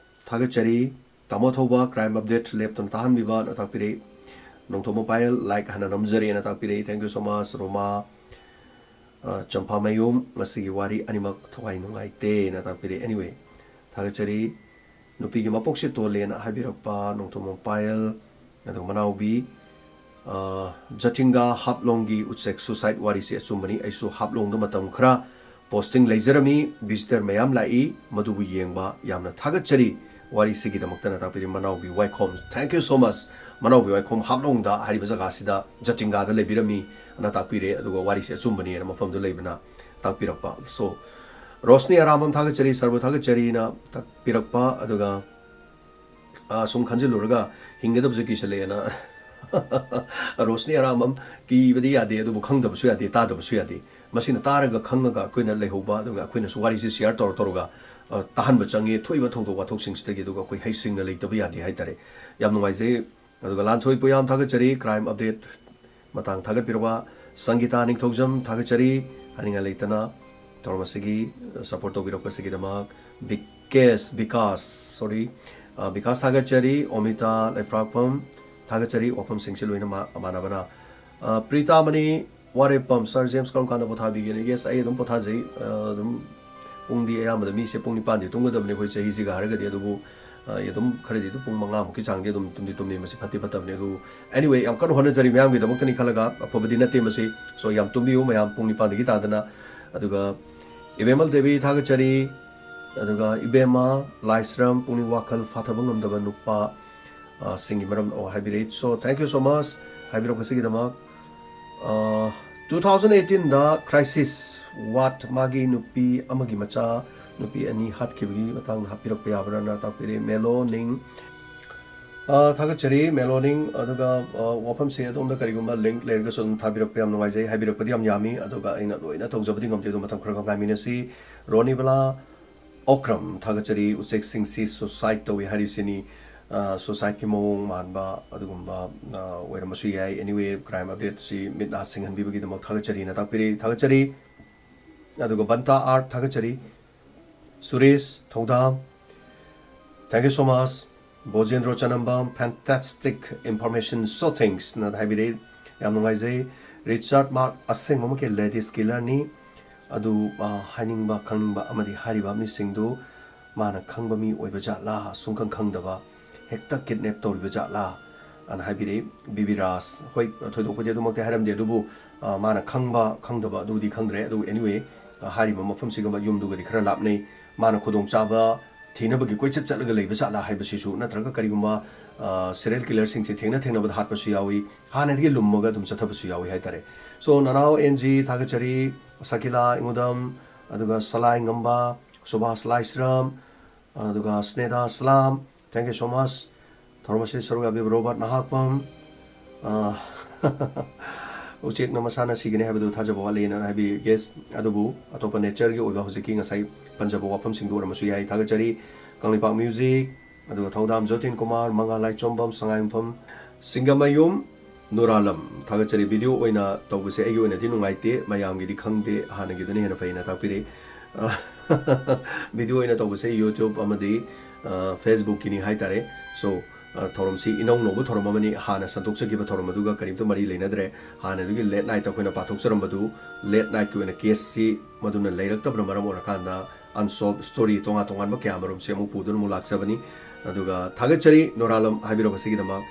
ꯊꯥꯒꯠꯆꯔꯤ꯫ ꯇꯥꯃꯣ ꯊꯧꯕ, crime update ꯂꯦꯞꯇꯅ ꯇꯥꯍꯟꯕꯤꯕꯅ ꯇꯥꯛꯄꯤꯔꯤ꯫ ꯅꯣꯡꯊꯣꯝꯕꯝ ꯄꯥꯌꯦꯜ, like ꯍꯥꯟꯅ ꯅꯝꯖꯔꯤꯅ ꯇꯥꯛꯄꯤꯔꯤ, thank you so much꯫ ꯔꯣꯃꯥ, ꯑ, ꯆꯝꯐꯥꯃꯌꯨꯝ, ꯉꯁꯤꯒꯤ ꯋꯥꯔꯤ ꯑꯅꯤꯃꯛ ꯊꯋꯥꯏ ꯅꯨꯡꯉꯥꯏꯇꯦꯅ ꯇꯥꯛꯄꯤꯔꯤ꯫ Anyway, ꯊꯥꯒꯠꯆꯔꯤ꯫ ꯅꯨꯄꯤꯒꯤ ꯃꯄꯣꯛꯁꯦ ꯇꯣꯜꯂꯦꯅ ꯍꯥꯏꯕꯤꯔꯛꯄ ꯅꯣꯡꯊꯣꯝꯕꯝ ꯄꯥꯌꯦꯜ, ꯑꯗꯨꯒ ꯃꯅꯥꯎꯕꯤ, ꯑ, ꯖꯇꯤꯡꯒꯥ ꯍꯥꯞꯂꯣꯡꯒꯤ ꯎꯆꯦꯛ suicide ꯋꯥꯔꯤꯁꯤ ꯑꯆꯨꯝꯕꯅꯤ꯫ ꯑꯩꯁꯨ ꯍꯥꯞꯂꯣꯡꯗ ꯃꯇꯝ ꯈꯔ posting ꯂꯩꯖꯔꯝꯃꯤ꯫ Visitor ꯃꯌꯥꯝ ꯂꯥꯛꯏ, ꯃꯗꯨꯕꯨ ꯌꯦꯡꯕ ꯌꯥꯝꯅ ꯊꯥꯒꯠꯆꯔꯤ꯫ ꯋꯥꯔꯤꯁꯤꯒꯤꯗꯃꯛꯇꯅ ꯇꯥꯛꯄꯤꯔꯤ ꯃꯅꯥꯎꯕꯤ ꯋꯥꯏꯈꯣꯝ꯫ Thank you so much꯫ ꯃꯅꯥꯎꯕꯤ ꯋꯥꯏꯈꯣꯝ ꯍꯥꯞꯂꯣꯡꯗ ꯍꯥꯏꯔꯤꯕ ꯖꯒꯥꯁꯤꯗ ꯖꯇꯤꯡꯒꯥꯗ ꯂꯩꯕꯤꯔꯝꯃꯤ ꯑꯅ ꯇꯥꯛꯄꯤꯔꯦ, ꯑꯗꯨꯒ ꯋꯥꯔꯤꯁꯤ ꯑꯆꯨꯝꯕꯅꯦꯅ ꯃꯐꯝꯗꯨ ꯂꯩꯕꯅ ꯇꯥꯛꯄꯤꯔꯛꯄ꯫ So, ꯔꯣꯁꯅꯤ ꯑꯔꯥꯝꯕꯝ ꯊꯥꯒꯠꯆꯔꯤ, ꯁꯔꯕꯨ ꯊꯥꯒꯠꯆꯔꯤꯅ ꯇꯥꯛꯄꯤꯔꯛꯄ꯫ ꯑꯗꯨꯒ, ꯑ, ꯁꯨꯝ ꯈꯟꯖꯤꯜꯂꯨꯔꯒ ꯍꯤꯡꯒꯗꯕꯁꯦ ꯀꯤꯁꯜꯂꯛꯑꯦꯅ꯫ ꯔꯣꯁꯅꯤ ꯑꯔꯥꯝꯕꯝ, ꯀꯤꯕꯗꯤ ꯌꯥꯗꯦ, ꯑꯗꯨꯕꯨ ꯈꯪꯗꯕꯁꯨ ꯌꯥꯗꯦ, ꯇꯥꯗꯕꯁꯨ ꯌꯥꯗꯦ꯫ ꯃꯁꯤꯅ ꯇꯥꯔꯒ ꯈꯪꯉꯒ ꯑꯩꯈꯣꯏꯅ ꯂꯩꯍꯧꯕ, ꯑꯗꯨꯒ ꯑꯩꯈꯣꯏꯅꯁꯨ ꯋꯥꯔꯤꯁꯤ share ꯇꯧꯔ ꯇꯧꯔꯒ ꯑ, ꯇꯥꯍꯟꯕ ꯆꯪꯉꯤ ꯊꯣꯛꯏꯕ ꯊꯧꯗꯣꯛ ꯋꯥꯊꯣꯛꯁꯤꯡꯁꯤꯗꯒꯤ꯫ ꯑꯗꯨꯒ ꯑꯩꯈꯣꯏ ꯍꯩꯁꯤꯡꯅ ꯂꯩꯇꯕ ꯌꯥꯗꯦ ꯍꯥꯏꯇꯥꯔꯦ꯫ ꯌꯥꯝ ꯅꯨꯡꯉꯥꯏꯖꯩ꯫ ꯑꯗꯨꯒ ꯂꯥꯟꯊꯣꯏ ꯄꯨꯌꯥꯝ ꯊꯥꯒꯠꯆꯔꯤ, ꯀ꯭ꯔꯥꯏꯝ ꯑꯞꯗꯦꯠ ꯃꯇꯥꯡ ꯊꯥꯒꯠꯄꯤꯔꯛꯄ꯫ ꯁꯪꯒꯤꯇꯥ ꯅꯤꯡꯊꯧꯖꯝ ꯊꯥꯒꯠꯆꯔꯤ, ꯍꯥꯏꯅꯤꯡꯉꯥꯏ ꯂꯩꯇꯅ ꯊꯧꯔꯝ ꯑꯁꯤꯒꯤ ꯁꯄꯣꯔꯠ ꯇꯧꯕꯤꯔꯛꯄꯁꯤꯒꯤꯗꯃꯛ꯫ ꯕꯤꯀꯦꯁ ꯕꯤꯀꯥꯁ ꯁꯣꯔꯤ, ꯑ, ꯕꯤꯀꯥꯁ ꯊꯥꯒꯠꯆꯔꯤ, ꯑꯣꯃꯤꯇꯥ ꯂꯩꯐ꯭ꯔꯥꯛꯐꯝ ꯊꯥꯒꯠꯆꯔꯤ꯫ ꯋꯥꯐꯝꯁꯤꯡꯁꯤ ꯂꯣꯏꯅ ꯃꯥ-, ꯃꯥꯟꯅꯕꯅ꯫ ꯑ, ꯄ꯭ꯔꯤꯇꯥꯃꯅꯤ ꯋꯥꯔꯦꯞꯄꯝ, "ꯁꯥꯔ ꯖꯦꯝꯁ ꯀꯔꯝ ꯀꯥꯟꯗ ꯄꯣꯊꯥꯕꯤꯒꯦꯅ?" ꯌꯦꯁ, ꯑꯩ ꯑꯗꯨꯝ ꯄꯣꯊꯥꯖꯩ꯫ ꯑ, ꯑꯗꯨꯝ ꯄꯨꯡꯗꯤ ꯑꯌꯥꯝꯕꯗ ꯃꯤꯁꯦ ꯄꯨꯡ ꯅꯤꯄꯥꯟꯗꯤ ꯇꯨꯝꯒꯗꯕꯅꯤ ꯑꯩꯈꯣꯏ ꯆꯍꯤꯁꯤꯒ ꯍꯥꯏꯔꯒꯗꯤ꯫ ꯑꯗꯨꯕꯨ, ꯑ, ꯑꯩ ꯑꯗꯨꯝ ꯈꯔꯗꯤ ꯑꯗꯨꯝ ꯄꯨꯡ ꯃꯉꯥꯃꯨꯛꯀꯤ ꯆꯥꯡꯗꯤ ꯑꯗꯨꯝ ꯇꯨꯝꯗꯤ ꯇꯨꯝꯃꯤ꯫ ꯃꯁꯤ ꯐꯠꯇꯤ ꯐꯠꯇꯕꯅꯤ꯫ ꯑꯗꯨ anyway, ꯌꯥꯝ ꯀꯟꯅ ꯍꯣꯠꯅꯖꯔꯤ ꯃꯌꯥꯝꯒꯤꯗꯃꯛꯇꯅꯤ ꯈꯜꯂꯒ꯫ ꯑꯐꯕꯗꯤ ꯅꯠꯇꯦ ꯃꯁꯤ꯫ So, ꯌꯥꯝ ꯇꯨꯝꯕꯤꯌꯨ ꯃꯌꯥꯝ ꯄꯨꯡ ꯅꯤꯄꯥꯟꯗꯒꯤ ꯇꯥꯗꯅ꯫ ꯑꯗꯨꯒ ꯏꯕꯦꯝꯃꯜ ꯗꯦꯕꯤ ꯊꯥꯒꯠꯆꯔꯤ꯫ ꯑꯗꯨꯒ ꯏꯕꯦꯝꯃ ꯂꯥꯏꯁ꯭ꯔꯝ, ꯄꯨꯛꯅꯤꯡ ꯋꯥꯈꯜ ꯐꯥꯊꯕ ꯉꯝꯗꯕ ꯅꯨꯄꯥ, ꯑ, ꯁꯤꯡꯒꯤ ꯃꯔꯝ, ꯑꯣ, ꯍꯥꯏꯕꯤꯔꯛꯏ꯫ So, thank you so much ꯍꯥꯏꯕꯤꯔꯛꯄꯁꯤꯒꯤꯗꯃꯛ꯫ ꯑ, two thousand eighteen ꯗ crisis ward ꯃꯥꯒꯤ ꯅꯨꯄꯤ ꯑꯃꯒꯤ ꯃꯆꯥ ꯅꯨꯄꯤ ꯑꯅꯤ ꯍꯥꯠꯈꯤꯕꯒꯤ ꯃꯇꯥꯡꯗ ꯍꯥꯞꯄꯤꯔꯛꯄ ꯌꯥꯕ꯭ꯔꯥꯅ ꯇꯥꯛꯄꯤꯔꯤ꯫ ꯃꯦꯂꯣ ꯅꯤꯡ, ꯑ, ꯊꯥꯒꯠꯆꯔꯤ ꯃꯦꯂꯣ ꯅꯤꯡ꯫ ꯑꯗꯨꯒ, ꯑ, ꯋꯥꯐꯝꯁꯦ ꯑꯗꯣꯝꯗ ꯀꯔꯤꯒꯨꯝꯕ ꯂꯤꯡꯛ ꯂꯩꯔꯒꯁꯨ ꯑꯗꯨꯝ ꯊꯥꯕꯤꯔꯛꯄ ꯌꯥꯝ ꯅꯨꯡꯉꯥꯏꯖꯩ꯫ ꯍꯥꯏꯕꯤꯔꯛꯄꯗꯤ ꯌꯥꯝ ꯌꯥꯝꯃꯤ, ꯑꯗꯨꯒ ꯑꯩꯅ ꯂꯣꯏꯅ ꯇꯧꯖꯕꯗꯤ ꯉꯝꯗꯦ꯫ ꯑꯗꯨ ꯃꯇꯝ ꯈꯔ ꯈꯛ ꯉꯥꯏꯃꯤꯟꯅꯁꯤ꯫ ꯔꯣꯅꯤꯕꯂꯥ ꯑꯣꯀ꯭ꯔꯝ ꯊꯥꯒꯠꯆꯔꯤ꯫ "ꯎꯆꯦꯛꯁꯤꯡꯁꯤ suicide ꯇꯧꯏ ꯍꯥꯏꯔꯤꯁꯤꯅꯤ꯫ ꯑ, suicideꯀꯤ ꯃꯑꯣꯡ ꯃꯥꯟꯕ ꯑꯗꯨꯒꯨꯝꯕ, ꯑ, ꯑꯣꯏꯔꯝꯕꯁꯨ ꯌꯥꯏ꯫ Anyway, ꯀ꯭ꯔꯥꯏꯝ ꯑꯞꯗꯦꯠꯁꯤ ꯃꯤꯠ ꯅꯥ ꯁꯤꯡꯍꯟꯕꯤꯕꯒꯤꯗꯃꯛ ꯊꯥꯒꯠꯆꯔꯤꯅ ꯇꯥꯛꯄꯤꯔꯤ꯫ ꯊꯥꯒꯠꯆꯔꯤ꯫ ꯑꯗꯨꯒ ꯕꯟꯇꯥ ꯑꯥꯔꯠ ꯊꯥꯒꯠꯆꯔꯤ꯫ ꯁꯨꯔꯦꯁ ꯊꯧꯗꯥꯝ, thank you so much꯫ ꯕꯣꯖꯦꯟꯗ꯭ꯔꯣ ꯆꯅꯝꯕꯝ, fantastic information, so thanks ꯅ ꯍꯥꯏꯕꯤꯔꯛꯏ꯫ ꯌꯥꯝ ꯅꯨꯡꯉꯥꯏꯖꯩ꯫ ꯔꯤꯆꯥꯔꯗ ꯃꯥꯔꯛ, "ꯑꯁꯦꯡꯕꯃꯛꯀꯤ ladies killerꯅꯤ꯫ ꯑꯗꯨ, ꯑ, ꯍꯥꯏꯅꯤꯡꯕ, ꯈꯪꯅꯤꯡꯕ ꯑꯃꯗꯤ ꯍꯥꯏꯔꯤꯕ ꯃꯤꯁꯤꯡꯗꯨ ꯃꯥꯅ ꯈꯪꯕ ꯃꯤ ꯑꯣꯏꯕ ꯖꯥꯠꯂꯥ? ꯁꯨꯡꯈꯪ ꯈꯪꯗꯕ ꯍꯦꯛꯇ kidnap ꯇꯧꯔꯤꯕ ꯖꯥꯠꯂꯥ?" ꯑꯅ ꯍꯥꯏꯕꯤꯔꯛꯏ꯫ ꯕꯤꯕꯤꯔꯥꯖ, ꯍꯣꯏ, ꯊꯣꯏꯗꯣꯛꯄꯗꯤ ꯑꯗꯨꯃꯛꯇꯤ ꯍꯥꯏꯔꯝꯗꯦ, ꯑꯗꯨꯕꯨ, ꯑ, ꯃꯥꯅ ꯈꯪꯕ, ꯈꯪꯗꯕ ꯑꯗꯨꯗꯤ ꯈꯪꯗ꯭ꯔꯦ꯫ ꯑꯗꯨꯕꯨ anyway, ꯑ, ꯍꯥꯏꯔꯤꯕ ꯃꯐꯝꯁꯤꯒ ꯌꯨꯝꯗꯨꯒꯗꯤ ꯈꯔ ꯂꯥꯞꯅꯩ꯫ ꯃꯥꯅ ꯈꯨꯗꯣꯡꯆꯥꯕ ꯊꯤꯅꯕꯒꯤ ꯀꯣꯏꯆꯠ ꯆꯠꯂꯒ ꯂꯩꯕ ꯖꯥꯠꯂꯥ ꯍꯥꯏꯕꯁꯤꯁꯨ, ꯅꯠꯇ꯭ꯔꯒ ꯀꯔꯤꯒꯨꯝꯕ, ꯑ, serial killerꯁꯤꯡꯁꯦ ꯊꯦꯡꯅ ꯊꯦꯡꯅꯕꯗ ꯍꯥꯠꯄꯁꯨ ꯌꯥꯎꯏ, ꯍꯥꯟꯅꯗꯒꯤ ꯂꯨꯝꯃꯒ ꯑꯗꯨꯝ ꯆꯠꯊꯕꯁꯨ ꯌꯥꯎꯏ ꯍꯥꯏꯇꯥꯔꯦ꯫ So, ꯅꯅꯥꯎ ꯑꯦꯟ ꯖꯤ ꯊꯥꯒꯠꯆꯔꯤ, ꯁꯀꯤꯂꯥ ꯏꯉꯨꯗꯝ, ꯑꯗꯨꯒ ꯁꯂꯥꯏ ꯉꯝꯕ, ꯁꯨꯕꯥꯁ ꯂꯥꯏꯁ꯭ꯔꯝ, ꯑꯗꯨꯒ ꯁ꯭ꯅꯦꯗꯥ ꯁꯂꯥꯝ, thank you so much꯫ ꯊꯧꯔꯝ ꯑꯁꯤꯗ ꯁꯔꯨꯛ ꯌꯥꯕꯤꯕ ꯔꯣꯕꯥꯔꯠ ꯅꯍꯥꯛꯄꯝ, ꯑ, ꯎꯆꯦꯛꯅ ꯃꯁꯥꯅ ꯁꯤꯒꯅꯤ ꯍꯥꯏꯕꯗꯨ ꯊꯥꯖꯕ ꯋꯥꯠꯂꯦꯅ ꯍꯥꯏꯕꯤ꯫ Yes, ꯑꯗꯨꯕꯨ ꯑꯇꯣꯞꯄ natureꯒꯤ ꯑꯣꯏꯕ ꯍꯧꯖꯤꯛꯀꯤ ꯉꯁꯥꯏ ꯄꯟꯖꯕ ꯋꯥꯐꯝꯁꯤꯡꯗꯨ ꯑꯣꯏꯔꯝꯕꯁꯨ ꯌꯥꯏ꯫ ꯊꯥꯒꯠꯆꯔꯤ꯫ ꯀꯪꯂꯩꯄꯥꯛ Music, ꯑꯗꯨꯒ ꯊꯧꯗꯥꯝ ꯖꯣꯇꯤꯟ ꯀꯨꯃꯥꯔ, ꯃꯉꯥ ꯂꯥꯏꯆꯣꯝꯕꯝ, ꯁꯉꯥꯏꯌꯨꯝꯐꯝ, ꯁꯤꯡꯒꯃꯌꯨꯝ ꯅꯨꯔꯥꯂꯝ꯫ ꯊꯥꯒꯠꯆꯔꯤ꯫ Video ꯑꯣꯏꯅ ꯇꯧꯕꯁꯦ ꯑꯩꯒꯤ ꯑꯣꯏꯅꯗꯤ ꯅꯨꯡꯉꯥꯏꯇꯦ, ꯃꯌꯥꯝꯒꯤꯗꯤ ꯈꯪꯗꯦ, ꯍꯥꯟꯅꯒꯤꯗꯨꯅ ꯍꯦꯟꯅ ꯐꯩꯅ ꯇꯥꯛꯄꯤꯔꯤ꯫ Video ꯑꯣꯏꯅ ꯇꯧꯕꯁꯦ YouTube ꯑꯃꯗꯤ, ꯑ, Facebookꯀꯤꯅꯤ ꯍꯥꯏꯇꯥꯔꯦ꯫ So, ꯑ, ꯊꯧꯔꯝꯁꯤ ꯏꯅꯧ ꯅꯧꯕ ꯊꯧꯔꯝ ꯑꯃꯅꯤ꯫ ꯍꯥꯟꯅ ꯁꯟꯗꯣꯛꯆꯈꯤꯕ ꯊꯧꯔꯝ ꯑꯗꯨꯒ ꯀꯔꯤꯝꯇ ꯃꯔꯤ ꯂꯩꯅꯗ꯭ꯔꯦ꯫ ꯍꯥꯟꯅꯗꯨꯒꯤ late nightꯇ ꯑꯩꯈꯣꯏꯅ ꯄꯥꯊꯣꯛꯆꯔꯝꯕꯗꯨ late nightꯀꯤ ꯑꯣꯏꯅ caseꯁꯤ ꯃꯗꯨꯅ ꯂꯩꯔꯛꯇꯕꯅ ꯃꯔꯝ ꯑꯣꯏꯔꯀꯥꯟꯗ unsolved story ꯇꯣꯉꯥꯟ ꯇꯣꯉꯥꯟꯕ ꯀꯌꯥ ꯃꯔꯨꯝꯁꯤ ꯑꯃꯨꯛ ꯄꯨꯗꯨꯅ ꯑꯃꯨꯛ ꯂꯥꯛꯆꯕꯅꯤ꯫ ꯑꯗꯨꯒ ꯊꯥꯒꯠꯆꯔꯤ ꯅꯣꯔꯥꯂꯝ ꯍꯥꯏꯕꯤꯔꯛꯄꯁꯤꯒꯤꯗꯃꯛ꯫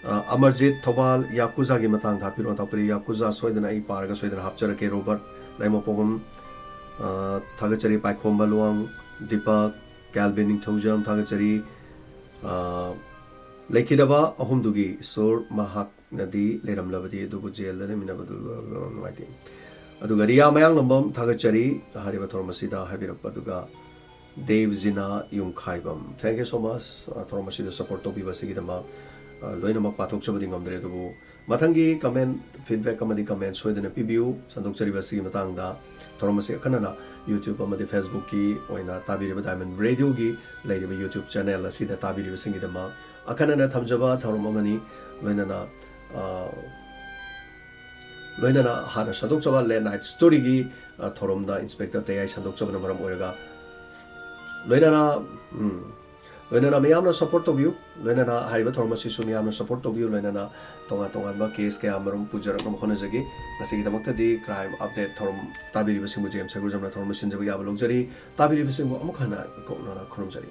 ꯑ, ꯑꯃꯔꯖꯤꯠ ꯊꯧꯕꯥꯜ Yakuzaꯒꯤ ꯃꯇꯥꯡꯗ ꯍꯥꯞꯄꯤꯔꯣ ꯇꯥꯛꯄꯤꯔꯤ꯫ Yakuza ꯁꯣꯏꯗꯅ ꯑꯩ ꯄꯥꯔꯒ ꯁꯣꯏꯗꯅ ꯍꯥꯞꯆꯔꯛꯀꯦ꯫ ꯔꯣꯕꯔꯠ ꯂꯩꯃꯄꯣꯛꯕꯝ, ꯑ, ꯊꯥꯒꯠꯆꯔꯤ꯫ ꯄꯥꯏꯈꯣꯝꯕ ꯂꯨꯋꯥꯡ, ꯗꯤꯄꯛ, ꯀꯦꯜꯕꯤꯟ ꯅꯤꯡꯊꯧꯖꯝ ꯊꯥꯒꯠꯆꯔꯤ꯫ ꯑ, ꯂꯩꯈꯤꯗꯕ ꯑꯍꯨꯝꯗꯨꯒꯤ ꯏꯁꯣꯔ ꯃꯍꯥꯛꯅꯗꯤ ꯂꯩꯔꯝꯂꯕꯗꯤ, ꯑꯗꯨꯕꯨ ꯖꯦꯜꯗ ꯂꯩꯃꯤꯟꯅꯕꯗꯨ ꯅꯨꯡꯉꯥꯏꯇꯦ꯫ ꯑꯗꯨꯒ ꯔꯤꯌꯥ ꯃꯌꯥꯡꯂꯝꯕꯝ ꯊꯥꯒꯠꯆꯔꯤ ꯍꯥꯏꯔꯤꯕ ꯊꯧꯔꯝ ꯑꯁꯤꯗ ꯍꯥꯏꯕꯤꯔꯛꯄ꯫ ꯑꯗꯨꯒ ꯗꯦꯕꯖꯤꯅꯥ ꯌꯨꯝꯈꯥꯏꯕꯝ, thank you so much꯫ ꯑ, ꯊꯧꯔꯝ ꯑꯁꯤꯗ support ꯇꯧꯕꯤꯕ ꯑꯁꯤꯒꯤꯗꯃꯛ, ꯑ, ꯂꯣꯏꯅꯃꯛ ꯄꯥꯊꯣꯛꯆꯕꯗꯤ ꯉꯝꯗ꯭ꯔꯦ, ꯑꯗꯨꯕꯨ ꯃꯊꯪꯒꯤ comment, feedback ꯑꯃꯗꯤ comment ꯁꯣꯏꯗꯅ ꯄꯤꯕꯤꯌꯨ꯫ ꯁꯟꯗꯣꯛꯆꯔꯤꯕ ꯑꯁꯤꯒꯤ ꯃꯇꯥꯡꯗ ꯊꯧꯔꯝ ꯑꯁꯤ ꯑꯈꯟꯅꯅ YouTube ꯑꯃꯗꯤ Facebookꯀꯤ ꯑꯣꯏꯅ ꯇꯥꯕꯤꯔꯤꯕ Diamond Radioꯒꯤ ꯂꯩꯔꯤꯕ YouTube channel ꯑꯁꯤꯗ ꯇꯥꯕꯤꯔꯤꯕꯁꯤꯡꯒꯤꯗꯃꯛ ꯑꯈꯟꯅꯅ ꯊꯝꯖꯕ ꯊꯧꯔꯝ ꯑꯃꯅꯤ꯫ ꯂꯣꯏꯅꯅ, ꯑ, ꯂꯣꯏꯅꯅ ꯍꯥꯟꯅ ꯁꯟꯗꯣꯛꯆꯕ late night storyꯒꯤ, ꯑ, ꯊꯧꯔꯝꯗ Inspector ꯇꯌꯥꯏ ꯁꯟꯗꯣꯛꯆꯕꯅ ꯃꯔꯝ ꯑꯣꯏꯔꯒ ꯂꯣꯏꯅꯅ, ꯎꯝ, ꯂꯣꯏꯅꯅ ꯃꯌꯥꯝꯅ support ꯇꯧꯕꯤꯌꯨ꯫ ꯂꯣꯏꯅꯅ ꯍꯥꯏꯔꯤꯕ ꯊꯧꯔꯝ ꯑꯁꯤꯁꯨ ꯃꯌꯥꯝꯅ support ꯇꯧꯕꯤꯌꯨ꯫ ꯂꯣꯏꯅꯅ ꯇꯣꯉꯥꯟ ꯇꯣꯉꯥꯟꯕ case ꯀꯌꯥ ꯃꯔꯨꯝ ꯄꯨꯖꯔꯛꯅꯕ ꯍꯣꯠꯅꯖꯒꯦ꯫ ꯉꯁꯤꯒꯤꯗꯃꯛꯇꯗꯤ crime update ꯊꯧꯔꯝ ꯇꯥꯕꯤꯔꯤꯕꯁꯤꯡꯕꯨ ꯖꯦꯝꯁ ꯁꯒꯨꯜꯖꯝꯅ ꯊꯧꯔꯝ ꯂꯣꯏꯁꯤꯟꯖꯕ ꯌꯥꯕ ꯂꯧꯖꯔꯤ꯫ ꯇꯥꯕꯤꯔꯤꯕꯁꯤꯡꯕꯨ ꯑꯃꯨꯛ ꯍꯟꯅ ꯀꯣꯛꯅꯅ ꯈꯨꯔꯨꯝꯖꯔꯤ꯫